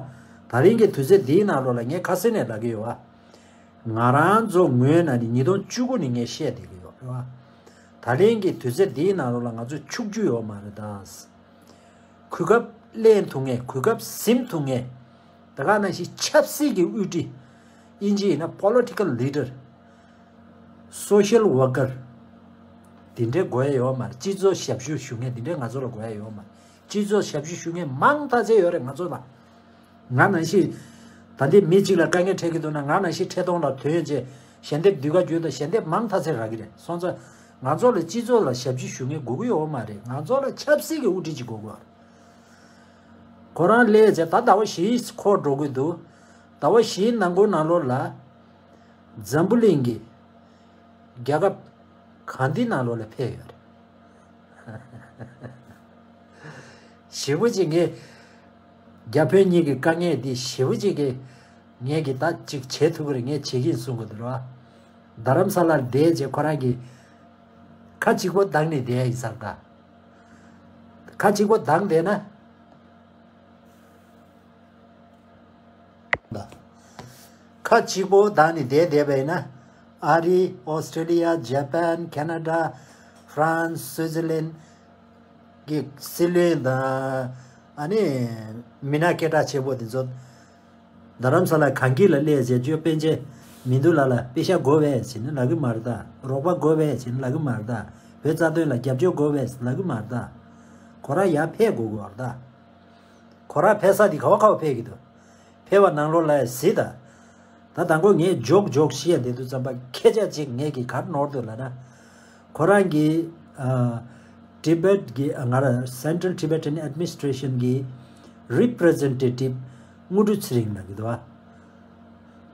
ད་རིང་གི་དུས་ཚོད་འདིའི་ནང་ལོ་ལ་ངས་ཁ་སེང་ནས་ལབ་ཀྱི་ཡོད་བ། ང་རང་ཚོ་ངོས་ནས་ནི་ཉིས་སྟོང་བཅུ་དགུ་ནས་ངས་བཤད་བསྡད་ཀྱི་ཡོད་རེད་བ། ད་ལན་གྱི་དུས་ཚོད་འདིའི་ནང་ལོགས་ལ་ང་ཚོ་ཕྱུག་རྒྱུ་ཡོད་མ་རེད་ད། གོ་སྐབས་ལེན་ཐུབ་མཁན། གོ་སྐབས་ཟིན་ཐུབ་མཁན། ད་ག་ནང་བཞིན་ཆབ་སྲིད་ཀྱི་དབུ་ཁྲིད། དབྱིན་ཇི་ཡིན་ན་political leader། social worker། དེ་འདྲའི་དགོས་ཡ་ཡོད་མ་རེད། སྤྱི་ཚོགས་ཞབས་ཞུ་ཞུ་མཁན་དེ་འདྲའི་ང་ཚོ་ལ་དགོས་ཡ་ཡོད་མ་རེད། སྤྱི་ཚོགས་ཞབས་ཞུ་ཞུ་མཁན་མང་དག་ཅིག་ཡོད་རེད་ང་ཚོ་ལ། ང་ནང་བཞིན། ད་ལྟའི་མི་གཅིག་ལ་དཀའ་ངལ་འཕྲད་ཀྱི་འདུག་ན་ང་ནང་བཞིན་འཕྲལ་གདོང་ལ་ཐོན་བྱས་ཞལ་འདེབས་ཟློས་གར་བརྒྱུད་དང་ཞལ་འདེབས་མང་དག་ཅིག་རག་གི་རེད། སོང་ཙང་ང་ཚོ་ལ་སྤྱི་ཚོགས་ལ་ཞབས་ཕྱི་ཞུ་མཁན་དགོས་ཀྱི་ཡོད་མ་རེད། ང་ཚོ་ལ་ཆབ་སྲིད་ཀྱི་དབུ་ཁྲིད་ཅིག་དགོས་ཀྱི་ཡོད་རེད། ཁོ་རང་སླེབས་བྱས་ད་ཟླ་བ་བཞི་འཁོར་འགྲོ་གི་འདུག་ཟླ་བ་བཞིའི་ནང་འཁོད་ནང་ལོགས་ལ་འཛམ་བུ་གླིང་གི་རྒྱལ་ཁབ་གང་དེའི་ནང་ལོགས་ལ་ཕེབས་ཡོད་རེད། ཞེ་པོ་ཅིག་ངས། རྒྱ་བོད་གཉིས་ཀྱི་དཀའ་ངལ་འདི་ཞེ་པོ་ཅིག་གིས་ངས་ཀྱིས་ད་ཅིག་བྱེད་ཐུབ་ཀྱི་རེད། ངས་བྱེད་ཀྱིན་གསུང་གི་འདུག་རོ། རྡ་རམ་ས་ལར་བསྡད་རྗེས་ཁོ་རང་གིས་ཁ་གཅིག་པོ་བསྡད་ནས་བསྡད་ཡིན་ས་རེད་ད། ཁ་གཅིག་པོ་བསྡད་བསྡད་ན། ཁ་གཅིག་པོ་བསྡད་ནས་བསྡད་བསྡད་པ་ཡིན་ན། ཨ་རི། ཨོ་སི་ཀྲེ་ལི་ཡ། ཇ་པན། ཁེ་ན་ཌ། ཧྥ་རན་སི། སུའི་ཙི་ལན་གྱི་སྲིད་བློན་དང་། ཨ་ནི། མི་སྣ་སྐད་གྲགས་ཆེ་པོ་དེ་ཚོ། རྡ་རམ་ས་ལ་གངས་སྐྱིད་ལ་སླེབས་རྗེས་ཅོ་པན་ཆེ་མི་འདུག་ལ་ལ་པེ་ཤ་དགོས་པས་ཟེར་ནས་ལབ་ཀྱི་མ་རེད་ད། རོགས་པ་དགོས་པས་ཟེར་ནས་ལབ་ཀྱི་མ་རེད་ད། བོད་རྩ་དོན་ལ་རྒྱབ་སྐྱོར་དགོས་པས་ལབ་ཀྱི་མ་རེད་ད། ཁོ་རང་ཡར་ཕེབས་དགོས་ཀྱི་ཡོད་རེད་ད། ཁོ་རང་ཕེབས་ས་དེ་ག་བ་ག་བ་ཕེབས་ཀྱི་འདུག་ཕེབས་པ་ནང་ལོགས་ལ་ཡ་གཟིགས་དང་། ད་དང་པོ་ངས་ཇོག་ཇོག་བཤད་བསྡད་དུས་ཙམ་པ་སྐད་ཆ་གཅིག་ངས་ཀྱིས་ག་རེ་ནོར་འདུག་ལབ་ན། ཁོ་རང་གི་ཨ། Tibet གི་ཨ། ང་རང་Central Tibetan Administration གི་Representative དངོས་གྲུབ་ཚེ་རིང་ལབ་ཀྱི་འདུག་ཨ།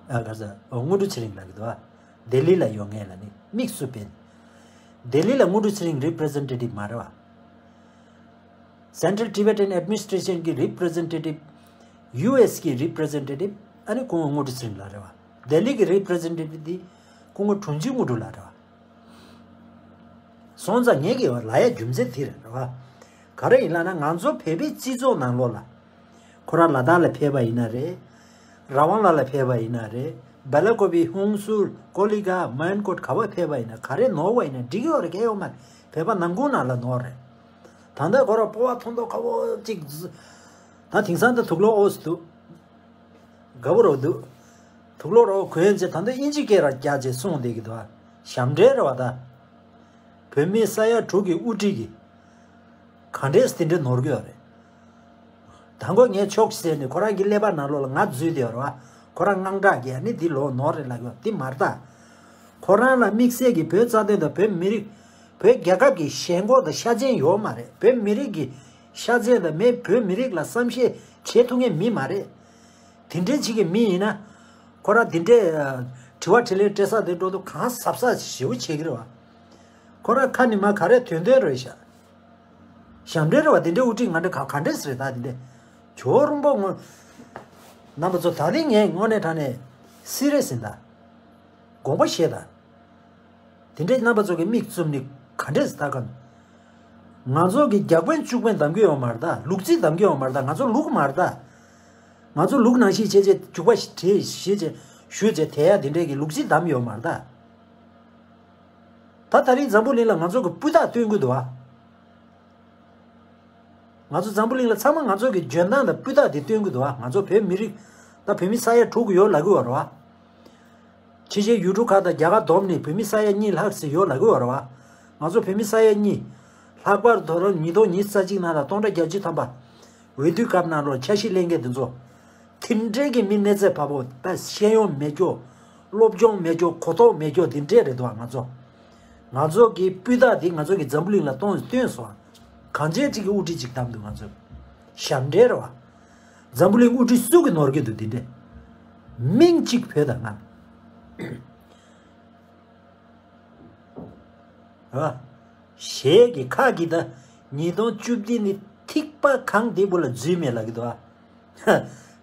ཨ། ག་ས། ཨོ། དངོས་གྲུབ་ཚེ་རིང་ལབ་ཀྱི་འདུག་ཨ། ལྡི་ལི་ལ་ཡོད་མཁན་ལ་ནི་དམིགས་སུ་བྱས། ལྡི་ལི་ལ་དངོས་གྲུབ་ཚེ་རིང་Representative མ་རེད་བ། Central Tibetan Administration གི་Representative། ཡུ་ཨེས་གི་Representative ཨ་ནི་སྐུ་ངོ་དངོས་གྲུབ་ཚེ་རིང་ལགས་རེད་བ། ལྡི་ལི་གི་Representative དེ་སྐུ་ངོ་དྲུང་ཆེ་དངོས་གྲུབ་ལགས་རེད་བ། སོང་ཙང་ངེད་ཀྱི་ལ་ཡ་རྒྱུ་མཚན་དེ་རེད་བ། ག་རེ་ཡིན་ལབ་ན། ང་ཚོ་བོད་པའི་སྤྱི་ཚོགས་ནང་ལོགས་ལ། ཁོ་རང་ལ་དྭགས་ལ་ཕེབས་པ་ཡིན་ན་རེད། ར་ཝང་ལ་ལ་ཕེབས་པ་ཡིན་ན་རེད། སྦེ་ལ་ཀོ་བི། ཧུན་སུར། ཀོ་ལི་གྷལ། མན་ཀོཊ། ག་བ་ཕེབས་པ་ཡིན་ན། ག་རེ་ནོར་བ་ཡིན་ན་འགྲིག་གི་ཡོད་རེད། གལ་ཡོད་མ་རེད། བོད་པ་ནང་ཁུལ་ནང་ལ་ནོར་རེད། ད་ལྟ་ཁོ་རང་སྤོབས་པ་མཐོ་མཐོ་ཁ་བོ་ཅིག་ད་དེང་སང་ད་དུག་ལོག་ཨོ་སི་འདུག་དགའ་པོ་རོ་འདུག་དུག་ལོག་རོ་གོན་བྱས། ད་ལྟ་དབྱིན་ཇི་སྐད་ར་རྒྱག་བྱས་གསུངས་བསྡད་ཀྱི་འདུག་ཞབས་འདྲེན་རེད་བ་ད། བོད་མི་ས་ཡ་དྲུག་གི་དབུ་ཁྲིད་ཀྱིས་ག་འདྲས་དེ་འདྲས་ནོར་གྱི་ཡོད་རེད། དང་པོ་ངས་ཕྱོགས་ཟེར་ནས་ཁོ་རང་གི་ཀླད་པ་ནང་ལོགས་ལ་ང་འཛུལ་བསྡད་ཡོད་རེད་བ། ཁོ་རང་དངངས་སྐྲག་གིས་ཨ་ནི་འདི་ལོག་ནོར་རེད་ལབ་ཡོད། འདི་མ་རེད་ད། ཁོ་རང་ལ་དམིགས་བསལ་གྱི་བོད་རྩ་དོན་དང་བོད་མི་རིགས། བོད་རྒྱལ་ཁབ་ཀྱི་ཞེན་ཁོག་དང་ཤ་ཚན་ཡོད་མ་རེད། བོད་མི་རིགས་ཀྱི་ཤ་ཚན་དང་མི་བོད་མི་རིགས་ལ་བསམ་ཤེས་བྱེད་ཐུབ་མཁན་མི་མ་རེད། དེ་འདྲའི་ཅིག་གི་མི་ཡིན་ན། ཁོ་རང་དེ་འདྲའི་དྲི་བ་དྲིས་ལན་སྤྲད་ས་དེ་འགྲོ་དུས་གང་གཟབ་གཟབ་ཞེ་པོ་བྱེད་ཀྱི་རེད་བ། ཁོ་རང་ཁ་ནས་མར་ག་རེ་དོན་དོན་རེད་ཤག་ཞབས་འདྲེན་རེད་བ། དེ་འདྲའི་དབུ་ཁྲིད་ང་འདྲ་ག་ག་འདྲས་རེད་ད། དེ་འདྲས་ཇོ་རུང་པོ་ངོ་། རྣམ་པ་ཚོ་ད་རིང་ངས་དངོས་གནས་དྲང་གནས་སི་རི་ཡས་ཡིན་ད། དགོངས་པ་བཞེས་ད། དེ་འདྲའི་རྣམ་པ་ཚོ་གི་མིག་བཙུམ་ནས་ག་འདྲས་ད་ག་ང་ཚོ་གི་རྒྱག་དཔོན་བཅུ་དཔོན་གདམ་གི་ཡོད་མ་རེད་ད། ལུག་རྫི་གདམ་གི་ཡོད་མ་རེད་ད། ང་ཚོ་ལུག་མ་རེད་ད། ང་ཚོ་ལུག་ནང་བཞིན་བྱས་བྱས་རྒྱུག་པ་བྲིས་བྱས་བྱས་ཞུས་བྱས་དེ་ཡ་དེ་འདྲས་ཀྱི་ལུག་རྫི་གདམ་ཡོད་མ་རེད་ད། ད་ད་རིང་འཛམ་བུ་གླིང་ལ་ང་ཚོ་གི་སྤུས་དག་སྟོན་གི་འདུག་བ། ང་ཚོ་འཛམ་བུ་གླིང་ལ་ཚང་མ་ང་ཚོ་གི་འཇོན་ཐང་དང་སྤུས་དག་དེ་སྟོན་གི་འདུག་བ། ང་ཚོ་བོད་མི་རིགས་ད་བོད་མི་ས་ཡ་དྲུག་ཡོད་ལབ་གི་ཡོད་རེད་བ། ཕྱི་རྒྱལ་ཡུལ་གྲུ་ཁག་དང་རྒྱ་གར་བསྡོམས་ནས་བོད་མི་ས་ཡ་གཉིས་ལྷག་ཙམ་ཡོད་ལབ་གི་ཡོད་རེད་བ། ང་ཚོ་བོད་མི་ས་ཡ་གཉིས། ལྷག་པར་དུ་ལོ་ཉིས་སྟོང་ཉི་ཤུ་རྩ་གཅིག་ནང་ལ་སྟོང་ཕྲག་བརྒྱད་ཅུ་ཐམ་པ་འོས་བསྡུའི་སྐབས་ནང་ལོ་འཆར་གཞི་ལེན་མཁན་དེ་ཚོ། དེ་འདྲའི་གི་མི་གནས་ཚད་ཕ་བོ་ད་ཤེས་ཡོན་མེད་ཀྱོ། སློབ་སྦྱོང་མེད་ཀྱོ། གོ་རྟོགས་མེད་ཀྱོ། དེ་འདྲས་རེད་འདུག་ང་ཚོ། ང་ཚོ་གི་སྤུས་དག་དེ་ང་ཚོ་གི་འཛམ་བུ་གླིང་ལ་སྟོན་སྟོན་སོང་། གང་ཅིའི་ཅིག་གི་དབུ་ཁྲིད་ཅིག་བདམས་འདུག་ང་ཚོ། ཞབས་འདྲེན་རེད་བ། འཛམ་བུ་གླིང་དབུ་ཁྲིད་སུ་གི་ནོར་གི་འདུག་དེ་འདྲས། མིང་གཅིག་བོད་དང་ང་། ཨ། ཞེས་ཀྱི་ཁ་གི་ད། ཉིས་སྟོང་བཅུ་བདུན་ནི་ཐིགས་པ་གང་དེ་བུ་ལ་འཛུལ་མེད་ལབ་གི་འདུག་ཨ།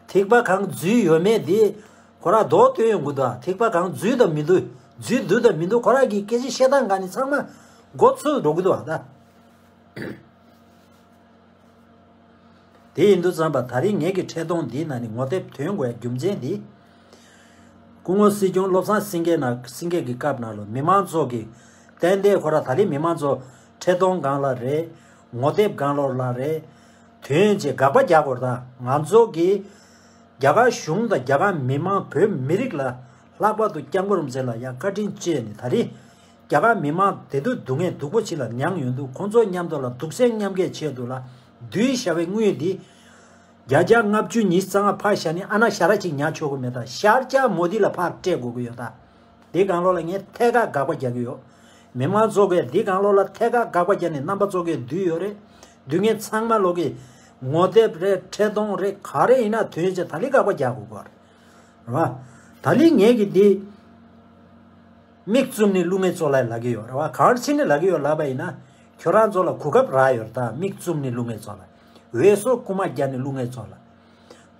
ཐིགས་པ་གང་འཛུལ་ཡོད་མེད་དེ། ཁོ་ར་རྡོག་སྟོན་ཡོང་གི་འདུག་ཨ། ཐིགས་པ་གང་འཛུལ་དང་མི་འདུག་འཛུལ་འདུག་དང་མི་འདུག་ཁོ་ར་གི་སྐད་ཆ་བཤད་སྟངས་ག་ནི་ཚང་མ་མགོ་ཚོས་འགྲོ་གི་འདུག་ཨ་ད། དེ་ཡིན་དུས་ཙམ་པ་ད་རིང་ངེད་ཀྱི་འཕྲིན་གཏོང་འདིའི་ནང་ནས་ངོ་དེབ་ཐོན་དགོས་རྒྱུ་མཚན་འདི། སྐུ་ངོ་སྲིད་སྐྱོང་བློ་བཟང་སེང་གེ་ན་སེང་གེ་གི་སྐབས་ནང་ལ་མི་མང་ཚོགས་ཀྱི་ཏན་ཏན་ཁོ་ར་ད་རིང་མི་མང་ཚོགས་འཕྲིན་གཏོང་སྒང་ལ་རེད། ངོ་དེབ་སྒང་ལོགས་ལ་རེད། ཐོན་རྗེས་དགག་པ་རྒྱག་དགོས་རེད་ད། ང་ཚོ་གི་རྒྱ་གར་གཞུང་དང་རྒྱ་གར་མི་མང་བོད་མི་རིགས་ལ་ལྷག་པར་དུ་སྐྱབས་མགོན་རིན་པོ་ཆེ་ལ་ཡང་བཀའ་དྲིན་བསྐྱངས་ནས་ད་རིང་རྒྱ་གར་མི་མང་བདེ་སྡུག་སྡུག་བསྔལ་སྡུག་པོ་ཅིག་ལ་མྱངས་ཡོང་དུས་ཁོང་ཚོ་མཉམ་དུ་ལ་སྡུག་སྲན་མཉམ་སྐྱེལ་ཆེད་དུ་ལ་བསྡུས་བཞག་པའི་དངུལ་འདི་བརྒྱ་ཆ་ལྔ་བཅུ་ཉི་ཤུ་རྩ་ལྔ་ཕར་བཞག་ནས་ཨ་ན་ཞ་ར་གཅིག་ཉར་ཆོག་གི་མེད་ད། ཤར་རྒྱག་མོ་དི་ལ་ཕར་སྤྲད་དགོས་ཀྱི་ཡོད་ད། འདི་སྒང་ལོགས་ལ་ངས་ཐད་ཀར་དགག་པ་རྒྱག་གི་ཡོད། མི་མང་ཚོ་གིས་འདི་སྒང་ལོགས་ལ་ཐད་ཀར་དགག་པ་རྒྱག་ནས་རྣམ་པ་ཚོ་གིས་བསྡུས་ཡོད་རེད། བསྡུས་མཁན་ཚང་མ་ལོག་གི་ངོ་དེབ་རེད། འཕྲིན་གཏོང་རེད། ག་རེ་ཡིན་ན་ཐོན་རྗེས་ད་ལི་དགག་པ་རྒྱག་དགོས་ཀྱི་རེད། རེད་བ། ད་ལི་ངས་ཀྱི་འདི་མིག་བཙུམ་ནས་བླུག་མཁན་ཚོ་ལ་ལབ་ཀྱི་ཡོད་རེད་བ། ག་རེ་བྱས་ནས་ལབ་ཀྱི་ཡོད་ལབ་པ་ཡིན་ན། ཁྱོད་རང་ཚོ་ལ་གོ་སྐབས་རག་ཡོད་རེད་ད། མིག་བཙུམ་ནས་བླུག་མཁན་ཚོ་ལ། འོས་ཤོག་རྐུ་མ་རྒྱག་ནས་བླུག་མཁན་ཚོ་ལ།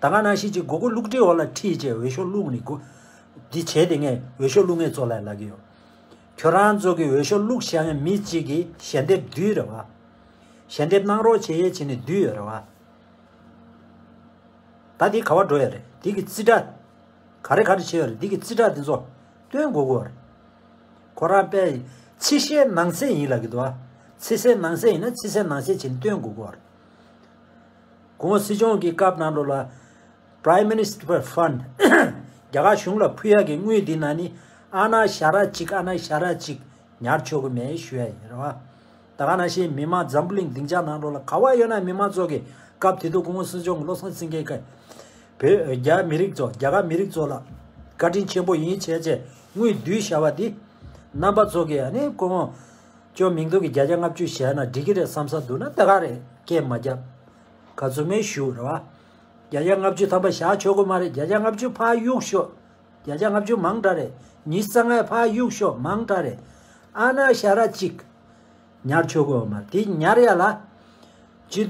ད་ག་ནང་བཞིན་གྱི་མགོ་སྐོར་བླུགས་དེ་འོག་ལ་ཁྲིད་བྱས་འོས་ཤོག་བླུགས་ནས་སྒོ་འདི་བྱས་དེ་ངས་འོས་ཤོག་བླུགས་མཁན་ཚོ་ལ་ལབ་ཀྱི་ཡོད། ཁྱོད་རང་ཚོ་གི་འོས་ཤོག་བླུགས་བཞག་མཁན་མི་གཅིག་གིས་ཞལ་འདེབས་བསྡུས་རེད་བ། ཞལ་འདེབས་གནང་རོགས་བྱེད་ཡས་བྱས་ནས་བསྡུས་ཡོད་རེད་བ། ད་འདི་ག་བ་འགྲོ་ཡ་རེད། འདི་གི་རྩིས་ཁྲ། ག་རེ་ག་རེ་བྱས་ཡོད་རེད། འདི་གི་རྩིས་ཁྲ་འདི་ཚོ་སྟོན་དགོས་ཀྱི་ཡོད་རེད། ཁོ་རང་དཔེ་ཕྱི་གསལ་ནང་གསལ་ཡིན་ལབ་ཀྱི་འདུག་བ། ཕྱི་གསལ་ནང་གསལ་ཡིན་ན་ཕྱི་གསལ་ནང་གསལ་བྱས་ནས་སྟོན་དགོས་ཀྱི་ཡོད་རེད། གོང་སྲིད་སྐྱོང་གི་སྐབས་ནང་ལོགས་ལ་Prime Minister Fund རྒྱ་གར་གཞུང་ལ་ཕུལ་ཡག་གི་དངུལ་འདི་ནང་ནས་ཨ་ན་ཞ་ར་གཅིག་ཨ་ན་ཞ་ར་གཅིག་ཉར་ཆོག་གི་མེད་ཞུ་ཡ་ཡིན་རེད་བ། ད་ག་ནང་བཞིན་མི་མང་འཛམ་བུ་གླིང་སྡིངས་ཆ་ནང་ལོགས་ལ་ག་བ་ཡོད་ན་མི་མང་ཚོ་གི་སྐབས་དེ་དུས་གོང་སྲིད་སྐྱོང་གི་བློ་བཟང་སེང་གེ་གིས་བོད་རྒྱ་མི་རིགས་ཚོ་རྒྱ་གར་མི་རིགས་ཚོ་ལ་བཀའ་དྲིན་ཆེན་པོ་ཡིན་བྱས་བྱས་དངུལ་བསྡུས་བཞག་པ་འདི་རྣམ་པ་ཚོ་གི་ཨ་ནི་སྐུ་ངོ་ཅོ་མིང་ཐོ་གི་བརྒྱ་ཆ་ལྔ་བཅུ་བཞག་ན་འགྲིག་གི་རེད་བསམ་ས་འདུག་ན་ད་ག་རེད། སྐད་མ་རྒྱབ། ག་ཚོད་མེད་ཞུ་རེད་བ། བརྒྱ་ཆ་ལྔ་བཅུ་ཐམ་པ་བཞག་ཆོག་གི་མ་རེད། བརྒྱ་ཆ་ལྔ་བཅུ་ཕར་གཡུག་ཤོག་བརྒྱ་ཆ་ལྔ་བཅུ་མང་དྲགས་རེད། ཉི་ཤུ་རྩ་ལྔ་ཕར་གཡུག་ཤོག་མང་དྲགས་རེད། ཨ་ན་ཞ་ར་གཅིག་ཉར་ཆོག་གི་ཡོད་མ་རེད། དེ་ཉར་ཡ་ལ། སྤྱི་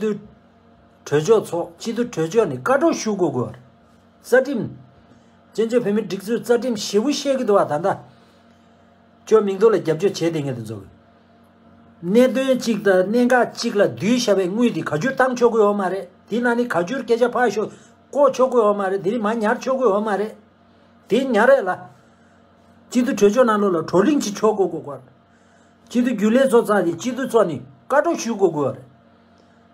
འཐུས་གྲོས་ཚོགས་ཚོགས་སྤྱི་འཐུས་གྲོས་ཚོགས་ནས་བཀའ་སྒྲོག་ཞུ་དགོས་ཀྱི་ཡོད་རེད། རྩ་ཁྲིམས། བཙན་བྱོལ་བོད་མིའི་སྒྲིག་འཛུགས་རྩ་ཁྲིམས་ཞེ་པོ་བཤད་ཀྱི་འདུག་བ། ད་ལྟ་ཅོ་མིང་ཐོ་ལ་རྒྱབ་སྐྱོར་བྱས་བསྡད་མཁན་དེ་ཚོ་གི། གནད་དོན་གཅིག་དང་གནད་འགག་གཅིག་ལ་བསྡུས་བཞག་པའི་དངུལ་དེ་བཀའ་འགྱུར་བཏང་ཆོག་གི་ཡོད་མ་རེད། དེ་ནང་ནས་བཀའ་འགྱུར་སྐད་ཆ་ཕར་ཞོག་བཀོད་ཆོག་གི་ཡོད་མ་རེད། དེ་ནི་མར་ཉར་ཆོག་གི་ཡོད་མ་རེད། དེ་ཉར་རེད་ལ། སྤྱི་འཐུས་གྲོས་ཆོད་ནང་ལོགས་ལ་བགྲོ་གླེང་ཅིག་ཆོག་དགོས་དགོས་དགོས། སྤྱི་འཐུས་རྒྱུན་ལས་ཚོ་ཚང་གིས་སྤྱི་འཐུས་ཚོ་ནས་བཀའ་འཁྲོལ་ཞུ་དགོས་དགོས་རེད།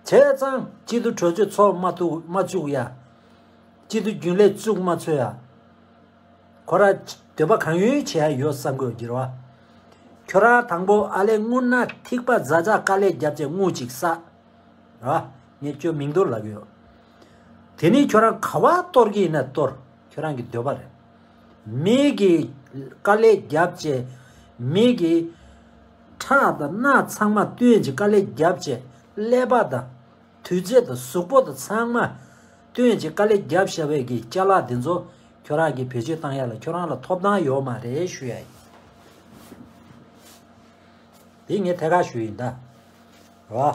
བྱས་ཙང་སྤྱི་འཐུས་གྲོས་ཆོད་ཚོགས་མ་ཐུབ་མ་བཅུག་ཡ། སྤྱི་འཐུས་རྒྱུན་ལས་བཙུགས་མ་ཚུགས་ཡ། ཁོ་ར་འདོད་པ་གང་ཡོད་བྱེད་ཡ་ཡོད་བསམ་གི་ཡོད་ཀྱི་རེད་བ། ཁྱོད་རང་དང་པོ་ཨ་ལས་དངུལ་ནག་ཐིགས་པ་རྫ་ཆག་དཀའ་ལས་བརྒྱབ་བྱས་དངུལ་ཅིག་བསགས། རེད་བ། ངས་ཁྱོད་མིང་ཐོ་ལབ་ཀྱི་ཡོད། དེ་ནས་ཁྱོད་རང་ག་བ་གཏོར་གྱི་ཡིན་ན་གཏོར། ཁྱོད་རང་གི་འདོད་པ་རེད། མི་གི་དཀའ་ལས་བརྒྱབ་བྱས། མི་གི་ཁྲག་དང་རྣག་ཚང་མ་བཏོན་བྱས་དཀའ་ལས་བརྒྱབ་བྱས། ཀླད་པ་དང་། དུས་ཚོད་དང་གཟུགས་པོ་དང་ཚང་མ་བཏོན་བྱས་དཀའ་ལས་བརྒྱབ་བཞག་པའི་གི་ཅ་ལག་འདི་ཚོ་ཁྱོད་རང་གིས་བེད་སྤྱོད་བཏང་ཡ་ལ་ཁྱོད་རང་ལ་ཐོབ་ཐང་ཡོད་མ་རེད་ཞུ་ཡ་ཡིན། དེ་ངས་ཐད་ཀར་ཞུ་ཡིན་ད། རེད་བ།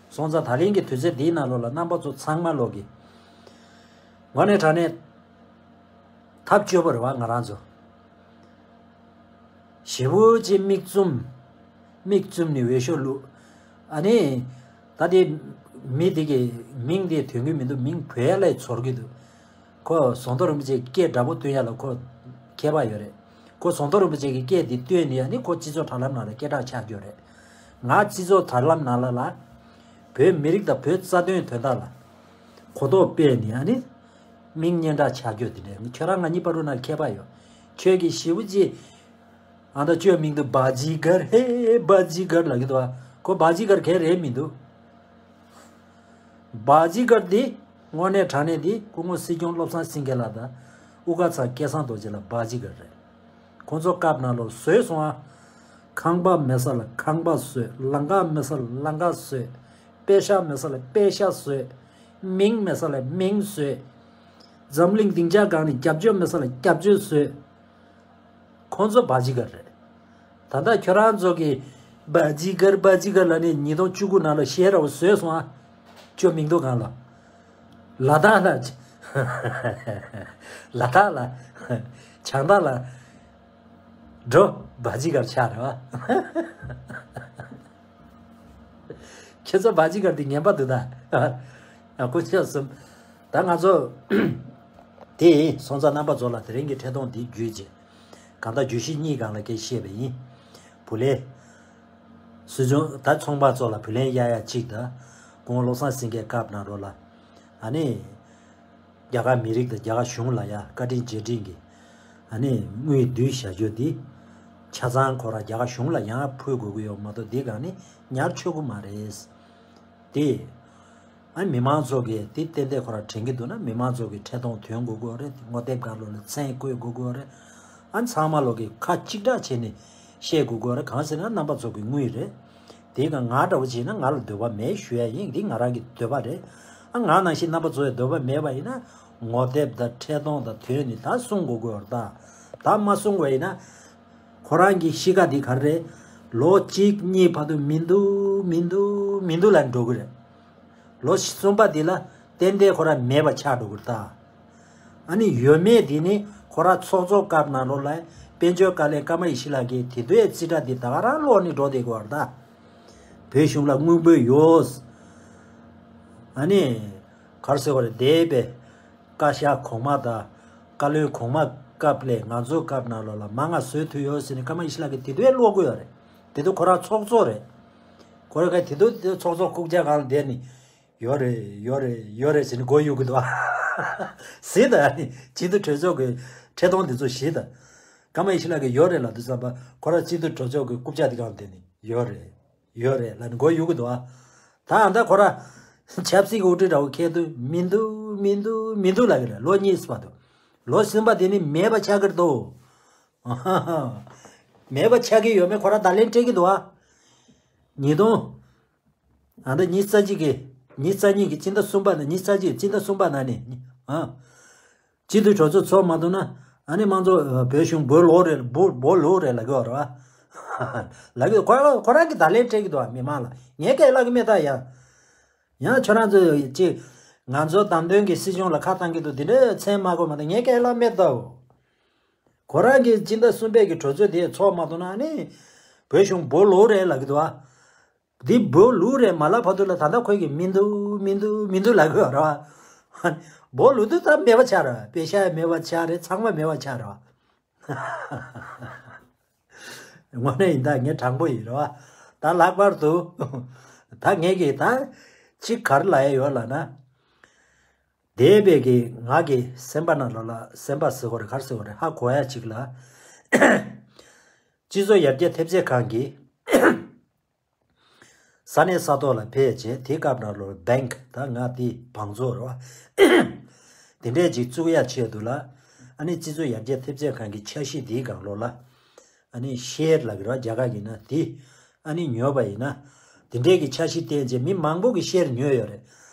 སོང་ཙང་ད་ལན་གྱི་དུས་ཚོད་འདིའི་ནང་ལོགས་ལ་རྣམ་པ་ཚོ་ཚང་མ་ལོག་གི། དངོས་གནས་དྲང་གནས། ཐབས་སྐྱོ་པོ་རེད་བ་ང་རང་ཚོ། ཞེ་པོ་ཅིག་མིག་བཙུམ། མིག་བཙུམ་ནས་འོས་ཤོག་བླུགས། ཨ་ནི། ད་དེ། མི་དེ་གི་མིང་དེ་ཐོན་གི་མི་འདུག་མིང་བོད་ཡ་ལ་ཚོར་གི་འདུག་ཁོ་ཟམ་གདོང་རིན་པོ་ཆེ་སྐད་འདྲ་པོ་བཏོན་ཡ་ལ་ཁོ་མཁས་པ་ཡོད་རེད། ཁོ་ཟམ་གདོང་རིན་པོ་ཆེ་གི་སྐད་དེ་བཏོན་ནས་ཨ་ནི་ཁོ་སྤྱི་ཚོགས་དྲ་ལམ་ནང་ལ་སྐད་གྲགས་ཆགས་རྒྱུ་རེད། ང་སྤྱི་ཚོགས་དྲ་ལམ་ནང་ལ་ལ། བོད་མི་རིགས་དང་བོད་རྩ་དོན་དོན་དག་ལ། གོ་རྟོགས་སྤེལ་ནས་ཨ་ནི། མིང་སྙན་གྲགས་ཆགས་རྒྱུ་དེ་འདྲ་ཁྱོད་རང་ང་གཉིས་བར་དུ་ན་མཁས་པ་ཡོད། ཁྱོད་ཀྱི་ཞེ་པོ་ཅིག་ཨ་ད་ཁྱོད་མིང་དུ་བ་ཇི་གར་ཧེ་བ་ཇི་གར་ལབ་ཀྱི་འདུག་བ། ཁོ་བ་ཇི་གར་ག་རེད་མི་འདུག་བ་ཇི་གར་འདི་དངོས་གནས་དྲང་གནས་འདི་སྐུ་ངོ་སྲིད་སྐྱོང་བློ་བཟང་སེང་གེ་ལགས་དང་དབུ་དཀར་ཚང་སྐལ་བཟང་རྡོ་རྗེ་ལ་བ་ཇི་གར་རེད། ཁོང་ཚོ་སྐབས་ནང་ལོགས་བཟོས་སོང་ཨ། ཁང་པ་མེད་ས་ལ་ཁང་པ་བཟོས། ལམ་ཁ་མེད་ས་ལ་ལམ་ཁ་བཟོས། པེ་ཤག་མེད་ས་ལ་པེ་ཤག་བཟོས། མིང་མེད་ས་ལ་མིང་བཟོས། འཛམ་གླིང་སྡིངས་ཆ་སྒང་ནས་རྒྱབ་སྐྱོར་མེད་ས་ལ་རྒྱབ་སྐྱོར་བཟོས། ཁོང་ཚོ་བ་ཇི་གར་རེད། ད་ལྟ་ཁྱོད་རང་ཚོ་གི་བ་ཇི་གར་བ་ཇི་གར་ལབ་ནས་ཉིས་སྟོང་བཅུ་དགུ་ནང་ལ་ཤེས་རབ་བཟོས་སོང་ཨ། ཁྱོད་མིང་ཐོ་གང་ལ། ལ་དྭགས་ལ། ལ་དྭགས་ལ། བྱང་ཐང་ལ། འགྲོ། བ་ཇི་གར་ཆགས་རེད་བ། ཁྱེད་ཚོ་བ་ཇི་གར་འདི་ངན་པ་འདུག་ད། ཨ་ཁུ་ཆགས་སོང་། ད་ང་ཚོ། དེ་སོང་ཙང་རྣམ་པ་ཚོ་ལ་དེ་རིང་གི་འཕྲིན་ཐུང་འདི་བརྒྱུད་རྗེས། གང་ལྟར་བརྗོད་གཞི་གཉིས་སྒང་ལ་སྐད་བཤད་པ་ཡིན། བུ་ལེ། སྲིད་སྐྱོང་ད་ཚོང་པ་ཚོ་ལ་བུ་ལོན་གཡར་ཡ་གཅིག་དང་། སྐུ་ངོ་བློ་བཟང་སེང་གེའི་སྐབས་ནང་ལོགས་ལ། ཨ་ནི། རྒྱ་གར་མི་རིགས་དང་རྒྱ་གར་གཞུང་ལ་ཡ་བཀའ་དྲིན་རྗེས་དྲན་གྱི། ཨ་ནི་དངུལ་བསྡུས་བཞག་རྒྱུ་འདི། ཆ་ཚང་ཁོ་ར་རྒྱ་གར་གཞུང་ལ་ཡང་ཕུལ་དགོས་ཀྱི་ཡོད་མ་གཏོགས་འདི་སྒང་ནས་ཉར་ཆོག་གི་མ་རེད། དེ། ཨ་མི་མང་ཚོ་གིས་དེ་ཏན་ཏན་ཁོ་ར་དྲན་གྱི་འདུག་ན་མི་མང་ཚོ་གིས་འཕྲིན་ཐུང་ཐོན་དགོས་ཀྱི་ཡོད་རེད། ངོ་དེབ་སྒང་ལོགས་ལ་མཚན་བཀོད་དགོས་ཀྱི་ཡོད་རེད། ཨ་ཚང་མ་ལོག་གིས་ཁ་གཅིག་གྲགས་བྱས་ནས་བཤད་དགོས་ཀྱི་ཡོད་རེད། གང་ཟེར་ན་རྣམ་པ་ཚོ་གི་དངུལ་རེད། དེ་ག་ང་འདྲ་བོ་བྱས་ན་ང་ལ་འདོད་པ་མེད་ཞུ་ཡ་ཡིན། འདི་ང་རང་གི་འདོད་པ་རེད། ཨ་ང་ནང་བཞིན་རྣམ་པ་ཚོ་ཡི་འདོད་པ་མེད་པ་ཡིན་ན། ངོ་དེབ་དང་འཕྲིན་ཐུང་དང་ཐོན་ནས་ད་གསུང་དགོས་ཀྱི་ཡོད་རེད་ད། ད་མ་གསུང་བ་ཡིན་ན། ཁོ་རང་གི་གཤིས་ཀ་འདི་ག་རེ་རེད། ལོ་གཅིག་གཉིས་བར་དུ་མི་འདུག་མི་འདུག་མི་འདུག་ལབ་འགྲོ་གི་རེད། ལོ་གསུམ་པ་འདི་ལ་ཏན་ཏན་ཁོ་རང་མེད་པ་ཆགས་འགྲོ་གི་རེད་ད། ཨ་ནི་ཡོད་མེད་འདི་ནི་ཁོ་རང་ཚོགས་གཙོ་སྐབས་ནང་ལོགས་ལ་དཔལ་འབྱོར་བཀའ་བློན་ཀརྨ་ཡེ་ཤེས་ལགས་ཀྱིས་དེ་དུས་རྩིས་ཁྲ་འདི་ད་ག་རང་ཀློག་ནས་འགྲོ་བསྡད་ཀྱི་ཡོད་རེད་ད། བོད་གཞུང་ལ་དངུལ་འབོར་ཡོད། ཨ་ནི། ག་རེ་ཟེར་བ་རེད། འདས་པའི་བཀའ་ཤག་གོང་མ་དང་། བཀའ་བློན་གོང་མ་སྐབས་ལས་ང་ཚོའི་སྐབས་ནང་ལོགས་ལ་མང་ང་བཟོས་ཐུབ་ཡོད་ཟེར་ནས་ཀརྨ་ཡེ་ཤེས་ལགས་ཀྱིས་དེ་དུས་ཀློག་གི་ཡོད་རེད། དེ་དུས་ཁོ་རང་ཚོགས་གཙོ་རེད། ཁོ་རང་ག་དེ་དུས་དེ་ཚོགས་གཙོ་རྐུབ་བཀྱག་སྒང་ལ་བསྡད་ནས། ཡོད་རེད། ཡོད་རེད། ཡོད་རེད་ཟེར་ནས་མགོ་གཡུག་གི་འདུག་ཨ། གཟིགས་དང་། ཨ་ནི་སྤྱི་འཐུས་གྲོས་ཚོགས་ཀྱི་འཕྲིན་ཐུང་འདི་ཚོ་གཟིགས་དང་། ཀརྨ་ཡེ་ཤེས་ལགས་ཀྱིས་ཡོད་རེད་ལབ་དུས་ཙམ་པ་ཁོ་རང་སྤྱི་འཐུས་གྲོས་ཚོགས་ཀྱི་རྐུབ་བཀྱག་དེ་སྒང་ལ་བསྡད་ནས་ཡོད་རེད། ཡོད་རེད་ལབ་ནས་མགོ་གཡུག་གི་འདུག་ཨ། ད་ཨ་ད་ཁོ་རང་ཆབ་སྲིད་ཀྱི་དབུ་ཁྲིད་འདྲ་བོ་འཁྱེར་དུས་མི་འདུག་མི་འདུག་མི་འདུག་ལབ་ཀྱི་རེད། ལོ་གཉིས་བར་དུ། ལོ་གསུམ་པ་དེ་ནི་མེད་པ་ཆགས་ཀྱི་རེད་དོ། མེད་པ་ཆགས་ཀྱི་ཡོད་མེད་ཁོ་རང་བརྡ་ལན་སྤྲད་ཀྱི་འདུག་ཨ། ཉིས་སྟོང་། ཨ་ད་ཉི་ཤུ་རྩ་གཅིག་གི། ཉི་ཤུ་རྩ་གཉིས་ཀྱི་སྤྱི་ཟླ་གསུམ་པ་ནས། ཉི་ཤུ་རྩ་གཅིག་སྤྱི་ཟླ་གསུམ་པ་ནང་ནས་ཨ། སྤྱི་འཐུས་གྲོས་ཚོགས་ཚོགས་མ་ཐུབ་ན། ཨ་ནི་དམངས་གཙོ་བོད་གཞུང་འབོར་ལོག་རེད། འབོར་འབོར་ལོག་རེད་ལབ་ཀྱི་ཡོད་རེད་བ། ལབ་ཀྱི་ཁོ་རང་ཁོ་རང་གིས་བརྡ་ལན་སྤྲད་ཀྱི་འདུག་བ། མི་མང་ལ་ངས་སྐད་ལབ་ཀྱི་མེད་ད་ཡ། ཡང་ཁྱོད་རང་ཚོས་ཅིག་ང་ཚོ་བདམས་ཐོན་གྱི་སྲིད་སྐྱོང་ལ་ཁ་བཏང་གི་འདུག་འདི་འདྲའི་མཚན་མ་གོ་མ་ད་ངས་སྐད་ལབ་མེད་ད། ཁོ་རང་གིས་སྤྱི་ཟླ་གསུམ་པའི་གི་གྲོས་ཚོགས་དེ་ཚོགས་མ་ཐུབ་ན་ནི། བོད་གཞུང་འབོར་ལོག་རེད་ལབ་ཀྱི་འདུག་ཨ། འདི་སྦོ་ལུག་རེད་མ་ལབ་བར་དུ་ལ་ད་ལྟ་ཁོས་ཀྱིས་མི་འདུག་མི་འདུག་མི་འདུག་ལབ་གི་ཡོད་རེད་བ། སྦོ་ལུག་དུས་ད་མེད་པ་ཆགས་རེད་བ། པེ་ཤ་ཡང་མེད་པ་ཆགས་རེད། ཚང་མ་མེད་པ་ཆགས་རེད་བ། དངོས་གནས་ཡིན་ད་ངས་དྲང་པོ་ཡིན་རེད་བ། ད་ལྷག་པར་དུ་ད་ངས་ཀྱིས་ད་ཅིག་ག་རེ་ལབ་ཡ་ཡོད་ལབ་ན། འདས་པའི་གི་ང་གི་སེམས་པ་ནང་ལོགས་ལ་སེམས་པ་ཟེར་དགོས་རེད་ག་རེ་ཟེར་དགོས་རེད་ཧ་གོ་ཡ་ཅིག་ལ། སྤྱི་ཚོགས་ཡར་རྒྱས་ཐེབས་རྩ་ཁང་གིས་ས་གནས་ས་ཐོག་ལ་ཕེབས་རྗེས་དེའི་སྐབས་ནང་ལོགས་ལ་བེང་ད་ང་དེ་བང་མཛོད་རེད་བ། དེ་འདྲས་ཅིག་བཙུགས་ཡ་ཆེད་དུ་ལ་ཨ་ནི་སྤྱི་ཚོགས་ཡར་རྒྱས་ཐེབས་རྩ་ཁང་གི་འཆར་གཞི་དེའི་སྒང་ལོགས་ལ། ཨ་ནི་ཤེར་ལབ་ཀྱི་རེད་བ་རྒྱ་གར་གྱི་ན་དེ། ཨ་ནི་ཉོས་པ་ཡིན་ན། དེ་འདྲས་ཀྱི་འཆར་གཞི་བཏིང་རྗེས་མི་མང་པོ་གིས་ཤེར་ཉོས་ཡོད་རེད།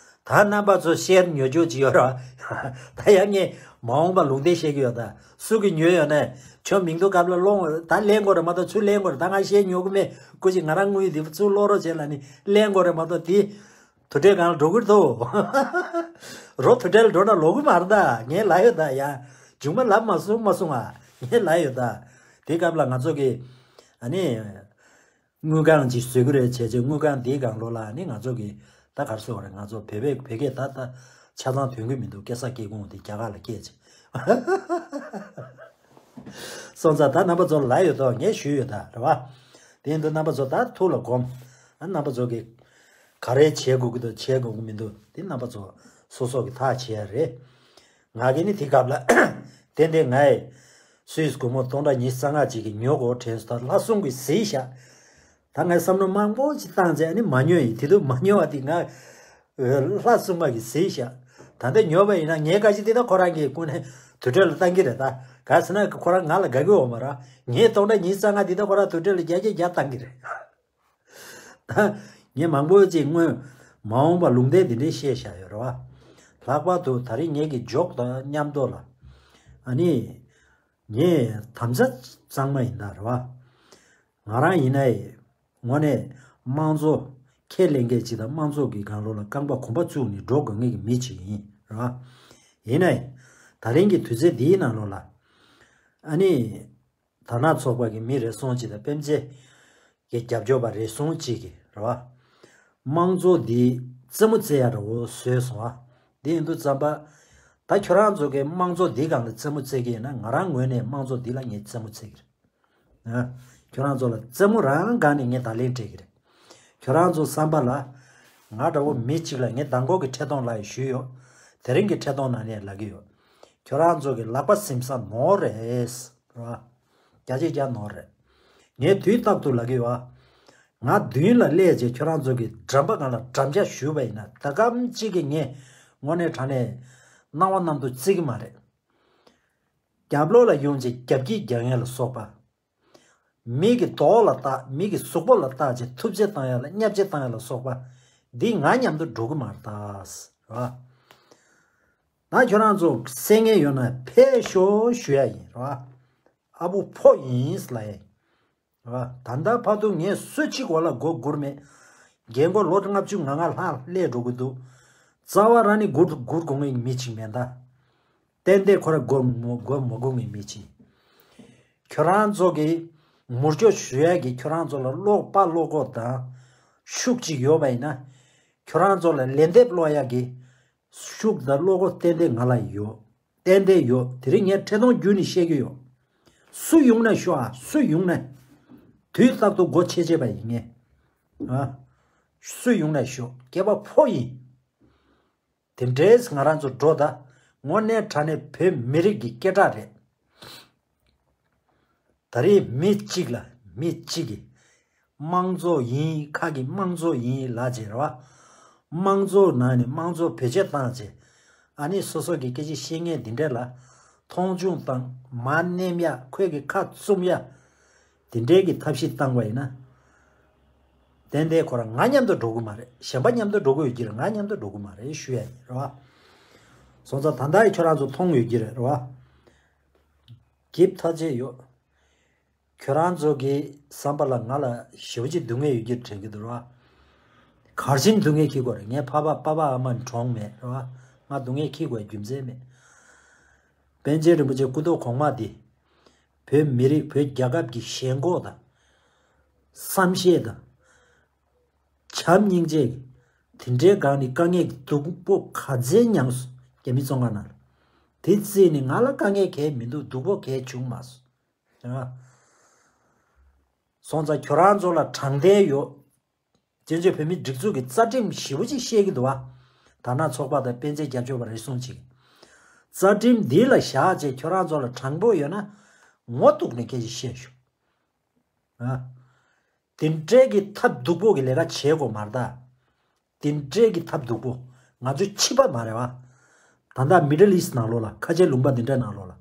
ད་རྣམ་པ་ཚོ་ཤེར་ཉོ་རྒྱུ་ཅིག་ཡོད་རེད་བ། ད་ཡང་ངས་མ་འོངས་པ་ལུང་བསྟན་བཤད་ཀྱི་ཡོད་ད། སུ་གིས་ཉོས་ཡོད་ནས་ཁྱོད་མིང་ཐོ་སྐབས་ལ་སློང་ད་ལེན་དགོས་རེད་མ་གཏོགས་ཚུར་ལེན་དགོས་རེད་ད་ང་ཤེར་ཉོ་གི་མེད་སྐུ་མཁྱེན་ང་རང་དངུལ་འདི་ཚུར་སློག་རོགས་བྱེད་ལབ་ནི་ལེན་དགོས་རེད་མ་གཏོགས་དེ། དུར་ཁྲོད་སྒང་ལ་འགྲོ་གི་རེད་དོ། རོ་དུར་ཁྲོད་ལ་འགྲོ་ན་ལོག་གི་མ་རེད་ད། ངས་ལབ་ཡོད་ད་ཡ། མཇུག་མ་ལབ་མ་སོང་མ་སོང་ཨ། ངས་ལབ་ཡོད་ད། དེ་སྐབས་ལ་ང་ཚོ་གི། ཨ་ནི། དངུལ་ཁང་ཅིག་བཟོ་གི་རེད་བྱས་རྗེས་དངུལ་ཁང་དེའི་སྒང་ལོགས་ལ་ཨ་ནི་ང་ཚོ་གི། ད་ག་རེ་ཟེར་དགོས་རེད་ང་ཚོ་བོད་པའི་བོད་སྐད་ད་ད་ཆ་ཚང་ཐོན་གི་མི་འདུག་སྐད་ས་སྐད་ཁུངས་དེ་རྒྱ་གར་ལ་སྐད་ཅིག་སོང་ཙང་ད་རྣམ་པ་ཚོ་ལ་ཡོད་དོ་ངས་ཞུས་ཡོད་ད་རེད་བ། དེ་ཡིན་དུས་རྣམ་པ་ཚོ་ད་ཐུགས་ལ་སྒོམ། ཨ་རྣམ་པ་ཚོ་གི་ག་རེ་བྱེད་དགོས་ཀྱི་འདུག་བྱེད་དགོས་ཀྱི་མི་འདུག་དེ་རྣམ་པ་ཚོ་སོ་སོ་གི་ཐག་བྱེད་ཡ་རེད། ང་གི་ནི་དེ་སྐབས་ལ་ཏན་ཏན་ངས་སུད་སི་སྒོར་མོ་སྟོང་ཕྲག་ཉི་ཤུ་རྩ་ལྔ་ཅིག་གི་ཉོ་དགོས་དྲན་སོང་ད་ལྷ་སྲུང་གིས་གཟིགས་ཤག་ད་ངས་བསམ་བློ་མང་པོ་ཅིག་བཏང་རྗེས་ཨ་ནི་མ་ཉོ་ཡིན་དེ་དུས་མ་ཉོ་བ་དེ་ང་། ལྷ་སྲུང་མ་གིས་གཟིགས་ཤག་ད་ལྟ་ཉོས་པ་ཡིན་ན་ངའི་བཀའ་ཤི་འདི་ད་ཁོ་རང་གིས་ཀུན་ནས་དུར་ཁྲོད་ལ་བཏང་གི་རེད་ད། ག་ཟེར་ན་ཁོ་རང་ང་ལ་དགའ་གི་ཡོད་མ་རེད། ངའི་སྟོང་ཕྲག་ཉི་ཤུ་རྩ་ལྔ་འདི་ད་ཁོ་རང་དུར་ཁྲོད་ལ་བརྒྱ་ཆ་བརྒྱ་བཏང་གི་རེད། ད་ངས་མང་པོ་ཅིག་སྔོན་མ་འོངས་པ་ལུང་བསྟན་འདི་འདྲའི་བཤད་བཞག་ཡོད་རེད་བ། ལྷག་པར་དུ་ད་རེས་ངེད་ཀྱི་འཇོག་དང་མཉམ་དུ་ལ། ཨ་ནི། ངས་དམ་བཅའ་གཙང་མ་ཡིན་ད་རེད་བ། ང་རང་ཡིན་ན་ཡི། དངོས་གནས་དམངས་གཙོ་ཁས་ལེན་མཁན་ཅིག་དང་དམངས་གཙོ་གི་སྒང་ལོགས་ལ་རྐང་པ་གོམ་པ་བཙུགས་ནས་འགྲོ་དགོས་མཁན་གྱི་མི་ཅིག་ཡིན་རེད་བ། ཡིན་ན་ཡི། ད་རིང་གི་དུས་ཚོད་འདིའི་ནང་ལོགས་ལ། ཨ་ནི། དར་ནག་ཚོགས་པ་གི་མི་རེ་ཟུང་ཅིག་དང་སྤེན་ཚེ་གི་རྒྱབ་སྐྱོར་པ་རེ་ཟུང་ཅིག་གིས་རེད་བ། དམངས་གཙོ་འདི་རྩེད་མོ་རྩེ་ཡ་འདྲ་བོ་བཟོས་སོང་བ། འདི་ཡིན་དུས་ཙམ་པ། ད་ཁྱོད་རང་ཚོ་གི་དམངས་གཙོ་འདི་སྒང་ལ་རྩེད་མོ་རྩེ་གི་ཡིན་ན་ང་རང་ངོས་ནས་དམངས་གཙོ་འདི་ལ་ངས་རྩེད་མོ་རྩེ་གི་རེད། ཨ། ཁྱོད་རང་ཚོ་ལ་རྩེད་མོ་རང་སྒང་ནས་ངས་བརྡ་ལན་སྤྲད་ཀྱི་རེད། ཁྱོད་རང་ཚོ་བསམ་པ་ལ། ང་འདྲ་བོ་མི་གཅིག་ལ་ངས་མདང་དགོང་གི་འཕྲིན་ཐུང་ལ་ཡང་ཞུས་ཡོད། དེ་རིང་གི་འཕྲིན་ཐུང་ནང་ནས་ལབ་ཀྱི་ཡོད། ཁྱོད་རང་ཚོ་གི་ལག་པ་ཟིན་ས་ནོར་རེད། ར། བརྒྱ་ཆ་བརྒྱ་ནོར་རེད། ངས་དུས་རྟག་ཏུ་ལབ་ཀྱི་ཡོད། ང་མདུན་ལ་སླེབས་རྗེས་ཁྱོད་རང་ཚོ་གི་འགྲམ་པ་སྒང་ལ་འགྲམ་ལྕག་གཞུས་པ་ཡིན་ན་ད་གམ་གཅིག་གིས་ངས་དངོས་གནས་དྲང་གནས་སྣང་བ་རྣམ་རྟོག་བརྩི་གི་མ་རེད། རྒྱབ་ལོགས་ལ་ཡོང་རྗེས་རྒྱབ་ཀྱིས་རྒྱག་ཡ་ལ་སོགས་པ། མི་གི་མདོག་ལ་བལྟ་མི་གི་གཟུགས་པོ་ལ་བལྟ་རྗེས་ཐུབ་ཆེ་བཏང་ཡ་ལ་བརྙས་བཅོས་བཏང་ཡ་ལ་སོགས་པ། འདི་ང་མཉམ་དུ་འགྲོ་གི་མ་རེད་ད། ར། ད་ཁྱོད་རང་ཚོ་སེམས་ངན་ཡོད་ན་ཕེབས་ཤོག་ཞུ་ཡ་ཡིན་ར། ཨ་བུ་ཕོ་ཡིན་ལབ་ཡ་ཡིན། ར། ད་ལྟ་བར་དུ་ངས་སུ་གཅིག་བར་ལ་མགོ་སྒུར་མེད། རྒན་གོག་ལོ་ལྔ་བཅུ་ང་ལྔ་ལྷག་སླེབས་འགྲོ་གི་འདུག་རྩ་བ་རང་ནས་སྒུར་སྒུར་དགོས་ངེས་མི་གཅིག་མེད་ད། ཏན་ཏན་ཁོ་ར་མགོ་མ་མགོ་མ་སྒུར་ངེས་མི་གཅིག་ཁྱོད་རང་ཚོ་གི་མུར་སྐྱོབ་ཞུ་ཡ་གི་ཁྱོད་རང་ཚོ་ལ་བློ་དཔའ་བློ་ཁོག་དང་ཤུགས་གཅིག་ཡོད་པ་ཡིན་ན། ཁྱོད་རང་ཚོ་ལ་ལན་འདེབས་སློག་ཡ་གི་ཤུགས་དང་བློ་ཁོག་ཏན་ཏན་ང་ལ་ཡོད། ཏན་ཏན་ཡོད། དེ་རིང་ངས་འཕྲིན་ཐུང་བརྒྱུད་ནས་བཤད་ཀྱི་ཡོད། སུ་ཡོང་ན་ཤོག་ཨ། སུ་ཡོང་ན། དུས་རྟག་ཏུ་སྒོ་ཕྱེ་བྱས་པ་ཡིན་ངས། ཨ། སུ་ཡོང་ན་ཤོག་སྐྱེས་པ་ཕོ་ཡིན། དེ་འདྲས་ང་རང་ཚོ་འགྲོ་ད། དངོས་གནས་དྲང་གནས་བོད་མི་རིགས་ཀྱི་སྐད་གྲགས་རེད། ད་རེས་མི་གཅིག་ལ་མི་གཅིག་གིས་དམངས་གཙོ་ཡིན་ཁ་གི་དམངས་གཙོ་ཡིན་ལབ་བྱས་རེད་བ། དམངས་གཙོ་ནང་ནས་དམངས་གཙོ་བེད་སྤྱོད་བཏང་བྱས། ཨ་ནི་སོ་སོ་གི་སྐད་ཆ་བཤད་མཁན་འདི་འདྲས་ལ་མཐོང་ཆུང་བཏང་མར་མནན་ཡ་ཁོས་ཀྱི་ཁ་བཙུམ་ཡ། དེ་འདྲའི་གི་ཐབས་ཤེས་བཏང་བ་ཡིན་ན། ཏན་ཏན་ཁོ་རང་ང་མཉམ་དུ་འགྲོ་གི་མ་རེད། གཞན་པ་མཉམ་དུ་འགྲོ་གི་ཡོད་ཀྱི་རེད། ང་མཉམ་དུ་འགྲོ་གི་མ་རེད་ཞུ་ཡ་ཡིན་རེད་བ། སོང་ཙང་ད་ལྟ་ཡི་ཁྱོད་རང་ཚོ་མཐོང་ཡོད་ཀྱི་རེད་རེད་བ། འགྱིབ་ཐག་བཅད་ཡོད། ཁྱོད་རང་ཚོ་གི་བསམ་པ་ལ་ང་ལ་ཞེ་པོ་ཅིག་སྡུག་བསྔལ་ཡོད་ཀྱི་རེད་དྲན་གྱི་འདུག་རེད་བ། གར་ཆེན་སྡུག་བསྔལ་འཁྱེར་དགོས་རེད། ངའི་ཕ་ཕ་པ་ཕ་ཨ་མ་གྲོངས་མེད་རེད་བ། ང་སྡུག་བསྔལ་འཁྱེར་དགོས་རྒྱུ་མཚན་མེད། པཎ་ཆེན་རིན་པོ་ཆེ་སྐུ་ཐོག་གོང་མ་འདི། བོད་མི་རིགས་བོད་རྒྱལ་ཁབ་ཀྱི་ཞེན་ཁོག་དང་། བསམ་ཤེས་དང་། བྱམས་སྙིང་རྗེ། དེ་འདྲའི་སྒང་ནས་དཀའ་ངལ་སྡུག་པོ་ག་ཚད་མྱངས་སོང་རྒྱ་མི་བཙོན་ཁང་ནང་ལ། དེ་བརྩིས་ནས་ང་ལ་དཀའ་ངལ་གང་ཡང་མི་འདུག་སྡུག་པོ་གང་ཡང་བྱུང་མ་སོང་། རེད་བ། སོང་ཙང་ཁྱོད་རང་ཚོ་ལ་དྲང་བདེན་ཡོད། བཙན་བྱོལ་བོད་མིའི་སྒྲིག་འཛུགས་ཀྱི་རྩ་ཁྲིམས་ཞེ་པོ་ཅིག་བཤད་ཀྱི་འདུག་བ། དར་ནག་ཚོགས་པ་དང་སྤེན་ཚེ་རྒྱབ་སྐྱོར་བ་རེ་ཟུང་ཅིག་རྩ་ཁྲིམས་འདི་ལ་བཞག་བྱས་ཁྱོད་རང་ཚོ་ལ་དྲང་པོ་ཡོད་ན་ངོ་གཏུགས་ནས་སྐད་ཆ་བཤད་ཤོག་ཨ། དེ་འདྲའི་གི་ཐབས་སྡུག་པོ་གི་ལས་ཀ་བྱེད་དགོས་མ་རེད་ད། དེ་འདྲའི་གི་ཐབས་སྡུག་པོ། ང་ཚོ་ཕྱི་པ་མ་རེད་བ། ད་ལྟ་Middle East་ནང་ལོགས་ལ་ཁ་ཆེ་ལུང་པ་འདི་འདྲའི་ནང་ལོགས་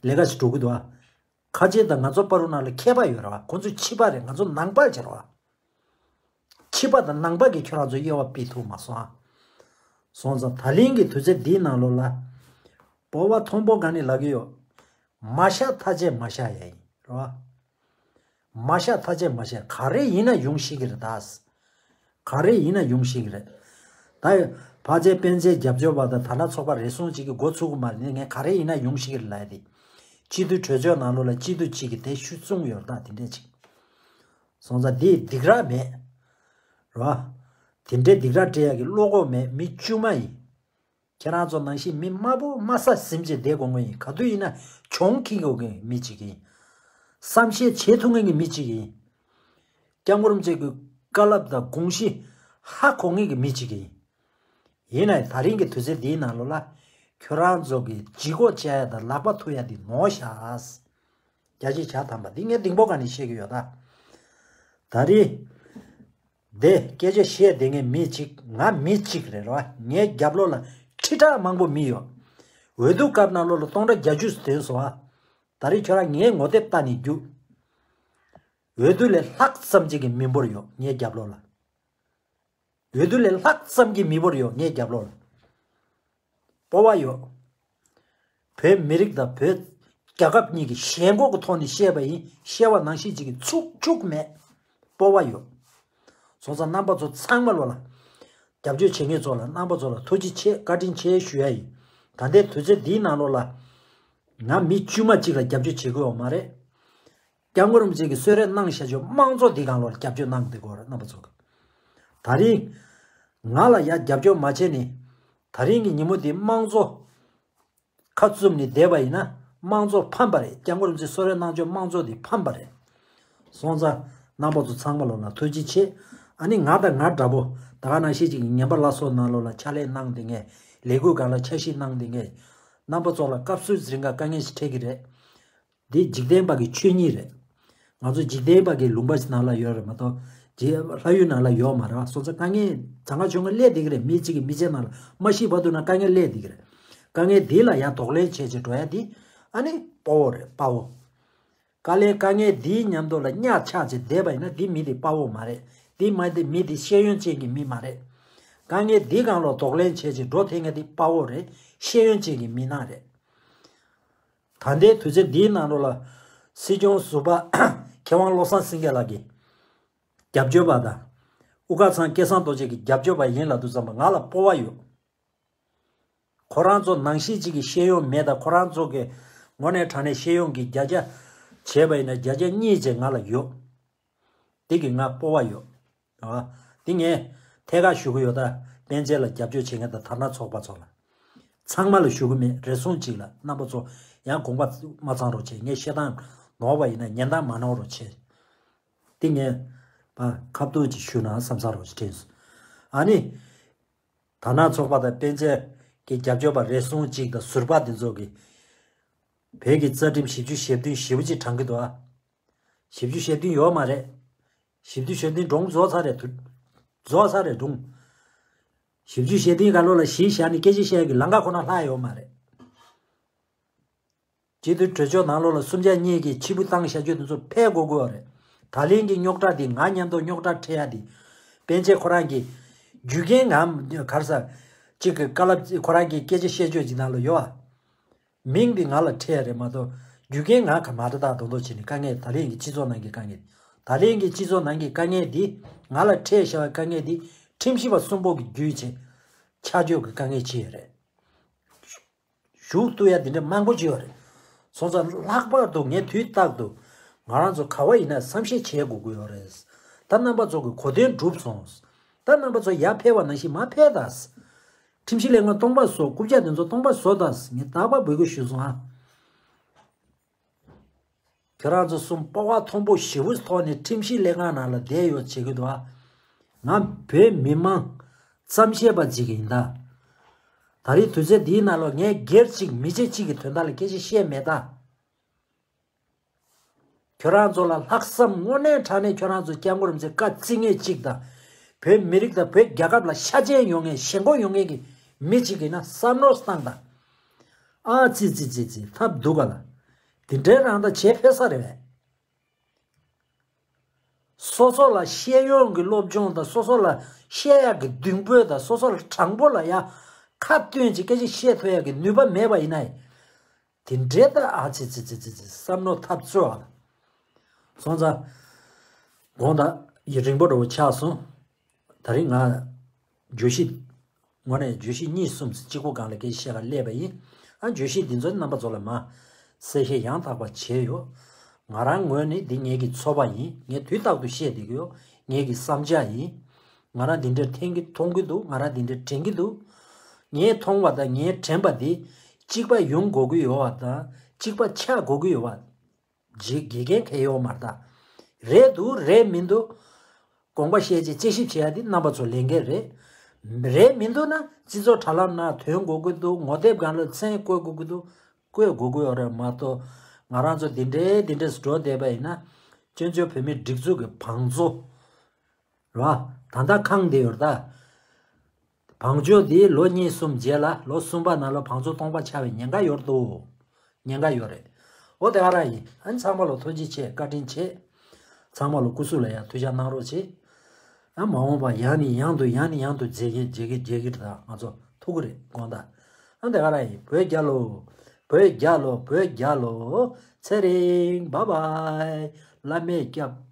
ལ་ལས་ཀ་ཞིག་འགྲོ་གི་འདུག་ཨ། ཁ་ཆེ་དང་ང་ཚོ་བར་དུ་ནང་ལ་ཁྱད་པར་ཡོད་རེད་བ། ཁོང་ཚོ་ཕྱི་པ་རེད། ང་ཚོ་ནང་པ་ཅིག་རེད་བ། ཕྱི་པ་དང་ནང་པ་གི་ཁྱོད་རང་ཚོ་དབྱེ་བ་ཕྱེ་ཐུབ་མ་སོང་ཨ། སོང་ཙང་ད་ལན་གི་དུས་ཚོད་འདིའི་ནང་ལོགས་ལ། སྤོབས་པ་མཐོན་པོ་ག་ནས་ལབ་ཀྱི་ཡོད། མ་བཞག་ཐག་བཅད་མ་བཞག་ཡ་ཡིན་རེད་བ། མ་བཞག་ཐག་བཅད་མ་བཞག་ག་རེ་ཡིན་ན་ཡོང་ཤེས་ཀྱི་རེད་ད། ག་རེ་ཡིན་ན་ཡོང་ཤེས་ཀྱི་རེད། ད་ཕལ་ཆེར་སྤེན་ཚེ་རྒྱབ་སྐྱོར་བ་དང་དར་ནག་ཚོགས་པ་རེ་ཟུང་གཅིག་གིས་འགོ་ཚུགས་ཀྱི་མ་རེད། ངས་ག་རེ་ཡིན་ན་ཡོང་ཤེས་ཀྱི་རེད་ལབ་ཡ་དེ། སྤྱི་འཐུས་གྲོས་ཚོགས་ནང་ལོགས་ལ་སྤྱི་འཐུས་གཅིག་གིས་དེ་ཤུགས་བཙུགས་ཡོད་རེད་ད། དེ་འདྲས་ཅིག་སོང་ཙང་དེ་སྡིགས་ར་མེད། རེད་བ། དེ་འདྲའི་སྡིགས་ར་སྤྲད་ཡ་གི་བློ་ཁོག་མེད། མི་དཀྱུས་མ་ཡིན། ཁྱེད་རང་ཚོ་ནང་བཞིན་མི་དམའ་པོ་དམའ་ས་ཟིན་བྱས་བསྡད་དགོས་ངེས་ཡིན། ག་དུས་ཡིན་ན་གྱོང་ཁེ་དགོས་མཁན་མི་གཅིག་ཡིན། བསམ་ཤེས་བྱེད་ཐུབ་མཁན་གྱི་མི་གཅིག་ཡིན། སྐྱབས་མགོན་རིན་པོ་ཆེ་གི་བཀའ་སློབ་དང་དགོངས་གཞི་ཧ་གོ་མཁན་གྱི་མི་གཅིག་ཡིན། ཡིན་ནའི་ད་རིང་གི་དུས་ཚོད་འདིའི་ནང་ལོགས་ལ་ཁྱོད་རང་ཚོ་གི་ལྗིད་ཁོག་བཅག་ཡ་དང་ལག་པ་ཐུག་ཡ་འདི་ནོར་ཤག་རྒྱ་ཆེ་བྱ་དམ་པ་འདི་ངས་ལྡིང་པོ་ག་ནས་བཤད་ཀྱི་ཡོད་ད། ད་རེས། འདི་སྐད་ཆ་བཤད་བསྡད་མཁན་མི་གཅིག་ང་མི་གཅིག་རེད་རོ། ངའི་རྒྱབ་ལོགས་ལ་ཁྲི་ཕྲག་མང་པོ་མི་ཡོད། འོས་བསྡུ་སྐབས་ནང་ལོགས་ལ་སྟོང་ཕྲག་བརྒྱད་ཅུ་ཐོན་སོང་ཨ། ད་རེས་ཁྱོད་རང་ངའི་ངོ་དེབ་ལྟ་ནས་རྒྱུགས། འོས་བསྡུ་ལས་ལྷག་ཙམ་ཅིག་གི་མི་འབོར་ཡོད་ངའི་རྒྱབ་ལོགས་ལ། འོས་བསྡུ་ལས་ལྷག་ཙམ་གྱི་མི་འབོར་ཡོད་ངའི་རྒྱབ་ལོགས་ལ། སྤོབས་པ་ཡོད། བོད་མི་རིགས་དང་བོད་རྒྱལ་ཁབ་གཉིས་ཀྱི་ཞེན་ཁོག་གི་ཐོག་ནས་བཤད་པ་ཡིན། བཤད་པ་ནང་བཞིན་ཅིག་གི་ཚུགས་བཅུག་མེད། སྤོབས་པ་ཡོད། སོང་ཙང་རྣམ་པ་ཚོ་ཚང་མ་ལོ་ལ། རྒྱབ་སྐྱོར་བྱེད་མཁན་ཚོ་ལ་རྣམ་པ་ཚོ་ལ་ཐུགས་རྗེ་ཆེ་བཀའ་དྲིན་ཆེ་ཞུ་ཡ་ཡིན། ད་ལྟའི་དུས་ཚོད་འདིའི་ནང་ལོགས་ལ། ང་མི་དཀྱུས་མ་གཅིག་ལ་རྒྱབ་སྐྱོར་བྱེད་དགོས་ཡོད་མ་རེད། སྐྱབས་མགོན་རིན་པོ་ཆེ་གིས་གསོལ་རས་གནང་བཞག་ཆོག་དམངས་གཙོ་འདི་སྒང་ལོགས་ལ་རྒྱབ་སྐྱོར་གནང་བསྡད་དགོས་རེད་རྣམ་པ་ཚོ་གི། ད་རིང་། ང་ལ་ཡ་རྒྱབ་སྐྱོར་མ་བྱས་ནས། ད་རིང་གི་ཉིན་མོ་འདི་དམངས་གཙོ། ཁ་བཙུམ་ནས་བསྡད་པ་ཡིན་ན་དམངས་གཙོ་ཕམ་པ་རེད། སྐྱབས་མགོན་རིན་པོ་ཆེ་གསོལ་རས་གནང་ཆོག་དམངས་གཙོ་འདི་ཕམ་པ་རེད། སོང་ཙང་རྣམ་པ་ཚོ་ཚང་མ་ལོ་ལ་ཐུགས་རྗེ་ཆེ། ཨ་ནི་ང་དང་ང་འདྲ་པོ་ད་ག་ནང་བཞིན་ཅིག་ངན་པ་ལ་སོགས་ནང་ལོགས་ལ་ཕྱག་ལས་གནང་བསྡད་མཁན་ལས་འགུལ་སྒང་ལ་འཆར་གཞི་གནང་བསྡད་མཁན་རྣམ་པ་ཚོ་ལ་སྐབས་སུ་རིང་ག་དཀའ་ངལ་ཞིག་འཕྲད་ཀྱི་རེད། འདི་འཇིག་རྟེན་པ་གི་ཆོས་ཉིད་རེད། ང་ཚོ་འཇིག་རྟེན་པ་གི་ལུང་པ་ཞིག་ནང་ལ་ཡོད་རེད་མ་གཏོགས་རྗེ་ལྷ་ཡུལ་ནང་ལ་ཡོད་མ་རེད་བ། སོང་ཙང་དཀའ་ངལ་གྱང་ཁ་ཆུང་ཁ་སླེབས་བསྡད་ཀྱི་རེད། མི་གཅིག་གི་མི་ཚེ་ནང་ལ་མ་ཤི་བར་དུ་ན་དཀའ་ངལ་སླེབས་བསྡད་ཀྱི་རེད། དཀའ་ངལ་འདི་ལ་ཡང་གདོང་ལེན་བྱས་བྱས་འགྲོ་ཡ་འདི་ཨ་ནི་དཔའ་བོ་རེད་དཔའ་བོ། དཀའ་ལས་དཀའ་ངལ་འདིའི་མཉམ་དུ་ལ་གཉའ་ཆག་བྱས་བསྡད་པ་ཡིན་ན་འདི་མི་འདི་དཔའ་བོ་མ་རེད། འདི་མ་འདི་མི་འདི་ཤེས་ཡོན་ཅན་གྱི་མི་མ་རེད། དཀའ་ངལ་འདི་སྒང་ལ་གདོང་ལེན་བྱས་བྱས་འགྲོ་ཐེངས་ང་འདི་དཔའ་བོ་རེད། ཤེས་ཡོན་ཅན་གྱི་མི་སྣ་རེད། ད་ལྟའི་དུས་ཚོད་འདིའི་ནང་ལོགས་ལ་སྲིད་སྐྱོང་ཟུར་པ་མཁས་དབང་བློ་བཟང་སེང་གེ་ལགས་ཀྱིས་རྒྱབ་སྐྱོར་པ་དང་དབུ་དཀར་ཚང་སྐལ་བཟང་རྡོ་རྗེ་གི་རྒྱབ་སྐྱོར་པ་ཡིན་ལབ་དུས་ཙམ་པ་ང་ལ་སྤོབས་པ་ཡོད། ཁོ་རང་ཚོ་ནང་བཞིན་གཅིག་གི་ཤེས་ཡོན་མེད་དང་ཁོ་རང་ཚོ་གི་དངོས་གནས་དྲང་གནས་ཤེས་ཡོན་གྱི་བརྒྱ་ཆ་བྱས་པ་ཡིན་ན་བརྒྱ་ཆ་གཉིས་ཅན་ང་ལ་ཡོད། དེ་གི་ང་སྤོབས་པ་ཡོད། ཨ། དེ་ངས་ཐད་ཀར་ཞུ་གི་ཡོད་ད། སྤེན་ཚེ་ལ་རྒྱབ་སྐྱོར་བྱེད་མཁན་དང་དར་ནག་ཚོགས་པ་ཚོ་ལ། ཚང་མ་ལ་ཞུ་གི་མེད། རེ་ཟུང་གཅིག་ལ་རྣམ་པ་ཚོ་ཡང་དགོངས་པ་མ་ཚང་རོགས་བྱེད། ངས་བཤད་སྟངས་ནོར་བ་ཡིན་ན་ཉན་སྟངས་མ་ནོར་རོགས་བྱེད། དེ་ངས་ཨ་ཁ་བཏུད་ཅིག་ཞུ་ན་བསམ་ས་རོགས་ཅིག་དྲན་སོང་། ཨ་ནི། དར་ནག་ཚོགས་པ་དང་སྤེན་ཚེ་གི་རྒྱབ་སྐྱོར་པ་རེ་ཟུང་གཅིག་དང་ཟུར་པ་དེ་ཚོ་གི་བོད་ཀྱི་རྩ་ཁྲིམས་བཞི་བཅུ་ཞེ་བདུན་ཞེ་པོ་ཅིག་དྲང་གི་འདུག་ཨ། བཞི་བཅུ་ཞེ་བདུན་ཡོད་མ་རེད། བཞི་བཅུ་ཞེ་བདུན་སྒྲུང་རྫོགས་ཚར་རེད་དུ། རྫོགས་ཚར་རེད་སྒྲུང་། བཞི་བཅུ་ཞེ་བདུན་ག་ལོ་ལ་གཞི་བཞག་ནས་སྐད་ཆ་བཤད་ཀྱི་ལམ་ཁ་ཁོ་ན་ལྷག་ཡོད་མ་རེད། སྤྱི་འཐུས་གྲོས་ཆོད་ནང་ལོགས་ལ་གསུམ་ཆ་གཉིས་ཀྱིས་ཕྱིར་འབུད་བཏང་བཞག་རྒྱུ་དེ་ཚོ་ཕེབས་དགོས་དགོས་རེད། ད་ལན་གྱི་རྙོག་དྲ་འདི་ང་མཉམ་དུ་རྙོག་དྲ་འཕྲད་ཡ་འདི། སྤེན་ཚེ་ཁོ་རང་གི་རྒྱུ་རྐྱེན་ང་ག་རེ་ཟ། གཅིག་གི་བཀའ་སློབ་ཁོ་རང་གི་སྐད་ཆ་བཤད་རྒྱུ་ཅིག་ནང་ལ་ཡོད་ཨ། མིང་འདི་ང་ལ་འཕྲད་ཡ་རེད་མ་གཏོགས་རྒྱུ་རྐྱེན་ང་ག་མ་རེད་ད་དོན་དུ་བྱས་ནས་དཀའ་ངལ་ད་ལན་གྱི་སྤྱི་ཚོགས་ནང་གི་དཀའ་ངལ། ད་ལན་གྱི་སྤྱི་ཚོགས་ནང་གི་དཀའ་ངལ་འདི་ང་ལ་འཕྲད་བཞག་པའི་དཀའ་ངལ་འདི་ཁྲིམས་ཞིབ་པ་གསུམ་པོ་གི་བརྒྱུད་བྱས་ཆ་འཇོག་གི་དཀའ་ངལ་ཅིག་ཡོད་རེད། ཞུགས་ཐུབ་ཡ་དེ་འདྲ་མང་པོ་ཅིག་ཡོད་རེད། སོང་ཙང་ལྷག་པར་དུ་ངས་དུས་རྟག་ཏུ་ང་རང་ཚོ་ག་བ་ཡིན་ན་བསམ་ཤེས་བྱེད་དགོས་ཀྱི་ཡོད་རེད། ད་ ད་རྣམ་པ་ཚོ་གི་གོ་དོན་འགྲུབ་སོང་། ད་རྣམ་པ་ཚོ་ཡར་འཕེལ་བ་ནང་བཞིན་མར་འཕེལ་ད། ཁྲིམས་ཞིབ་ལས་ཁང་སྟོང་པ་བཟོ། རྐུབ་བཀྱག་དེ་ཚོ་སྟོང་པ་བཟོ་ད། ངས་རྟག་པར་འབོད་སྐུལ་ཞུས་སོང་ཨ། ཁྱོད་རང་ཚོ་གསུམ་སྤོབས་པ་མཐོན་པོ་ཞེ་པོའི་ཐོག་ནས་ཁྲིམས་ཞིབ་ལས་ཁང་ནང་ལ་བསྡད་ཡོད་བྱེད་ཀྱི་འདུག་ཨ། ང་བོད་མི་མང་རྩམ་ཤེས་པ་ཅིག་ཡིན་ད། ད་རེས་དུས་ཚོད་འདིའི་ནང་ལ་ངས་སྒེར་གཅིག་མི་ཚེ་གཅིག་གི་དོན་དག་ལ་སྐད་ཆ་བཤད་མེད་ད། ཁྱོད་རང་ཚོ་ལ་ལྷག་བསམ་དངོས་གནས་དྲང་གནས་ཁྱོད་རང་ཚོ་སྐྱབས་མགོན་རིན་པོ་ཆེ་བཀའ་བརྩི་མཁན་གཅིག་དང་། བོད་མི་རིགས་དང་བོད་རྒྱལ་ཁབ་ལ་ཤ་ཅན་ཡོང་མཁན་ཞེན་ཁོག་ཡོང་མཁན་གྱི་མི་གཅིག་ཡིན་ན་བསམ་བློ་བཏང་དང་། ཨ་ཙི་ཙི་ཙི་ཙི་ཐབས་སྡུག་ག་ལ། དེ་འདྲའི་རང་ད་བྱེད་ཕོད་ས་རེད་པས། སོ་སོ་ལ་བཤད་ཡོང་གི་སློབ་སྦྱོང་དང་སོ་སོ་ལ་བཤད་ཡག་གི་གདེང་སྤོབས་དང་སོ་སོ་ལ་དྲང་པོ་ལ་ཡ་ཁ་བཏོན་ཅིག་སྐད་ཆ་བཤད་ཐུབ་ཡག་གི་ནུས་པ་མེད་པ་ཡིན་ན། དེ་འདྲའི་ད་ཨ་ཙི་ཙི་ཙི་ཙི་ཙི་བསམ་བློ་འཐབ་རྩོད་ཨ། སོང་ཙང་། དགོངས་དག་ཡུན་རིང་པོ་འདྲ་བོ་ཆགས་སོང་། ད་རིང་ང་བརྗོད་གཞི། དངོས་གནས་བརྗོད་གཞི་གཉིས་གསུམ་གཅིག་པོ་སྒང་ལ་སྐད་ཆ་བཤད་ག་སླེབས་པ་ཡིན། ཨ་བརྗོད་གཞི་འདི་ཚོ་རྣམ་པ་ཚོ་ལ་མ་གསལ་བཤད་ཡང་དག་པ་བྱས་ཡོད། ང་རང་ངོས་ནས་འདི་ངེད་ཀྱི་ཚོར་བ་ཡིན། ངས་དུས་རྟག་ཏུ་བཤད་བསྡད་ཀྱི་ཡོད། ངེད་ཀྱི་བསམ་འཆར་ཡིན། ང་རང་འདི་འདྲ་འཐེན་གྱི་མཐོང་གི་འདུག་ང་རང་འདི་འདྲ་དྲན་གྱི་འདུག་ངས་མཐོང་བ་དང་ངས་དྲན་པ་འདི་གཅིག་པ་ཡོང་དགོས་ཀྱི་ཡོད་པ་དང་གཅིག་པ་ཆགས་དགོས་ཀྱི་ཡོད་པ། ཇི་དགེ་རྒན་གལ་ཡོད་མ་རེད་ད། རེད་འདུག་རེད་མི་འདུག་དགོངས་པ་བཞེས་བྱས་དཔྱད་ཞིབ་བྱེད་ཡ་དེ་རྣམ་པ་ཚོ་ལས་འགན་རེད། རེད་མི་འདུག་ན་སྤྱི་ཚོགས་དྲ་ལམ་ནང་ཐོན་དགོས་ཀྱི་འདུག་ངོ་དེབ་སྒང་ལ་མཚན་བཀོད་དགོས་ཀྱི་འདུག་བཀོད་དགོས་ཀྱི་ཡོད་རེད་མ་གཏོགས། ང་རང་ཚོ་འདི་འདྲའི་འདི་འདྲས་འགྲོ་བསྡད་པ་ཡིན་ན། བཙན་བྱོལ་བོད་མིའི་སྒྲིག་འཛུགས་ཀྱི་བང་མཛོད། རེད་བ། ད་ལྟ་ཁེངས་བསྡད་ཡོད་རེད་ད། བང་མཛོད་འདི་ལོ་གཉིས་གསུམ་རྗེས་ལ་ལོ་གསུམ་པ་ནང་ལ་བང་མཛོད་སྟོང་པ་ཆགས་པའི་ཉེན་ཁ་ཡོད་འདུག་ཉེན་ཁ་ཡོད་རེད། འོ་དེ་ག་རང་ཡིན། ཨ་ནི་ཚང་མ་ལ་ཐུགས་རྗེ་ཆེ་བཀའ་དྲིན་ཆེ། ཚང་མ་ལ་སྐུ་གཟུགས་ལ་ཡང་ཐུགས་ཅག་གནང་རོགས་བྱེད། ཨ་མ་འོངས་པ་ཡང་ནས་ཡང་དུ་ཡང་ནས་ཡང་དུ་མཇལ་གྱི་མཇལ་གྱི་མཇལ་གྱི་རེད་ད་ང་ཚོ་ཐུག་གི་རེད་དགོངས་དག་ཨ་དེ་ག་རང་ཡིན། བོད་རྒྱལ་ལོ། བོད་རྒྱལ་ལོ། བོད་རྒྱལ་ལོ། ཚེ་རིང་བཱའི་བཱའི། བླ་མས་སྐྱབས།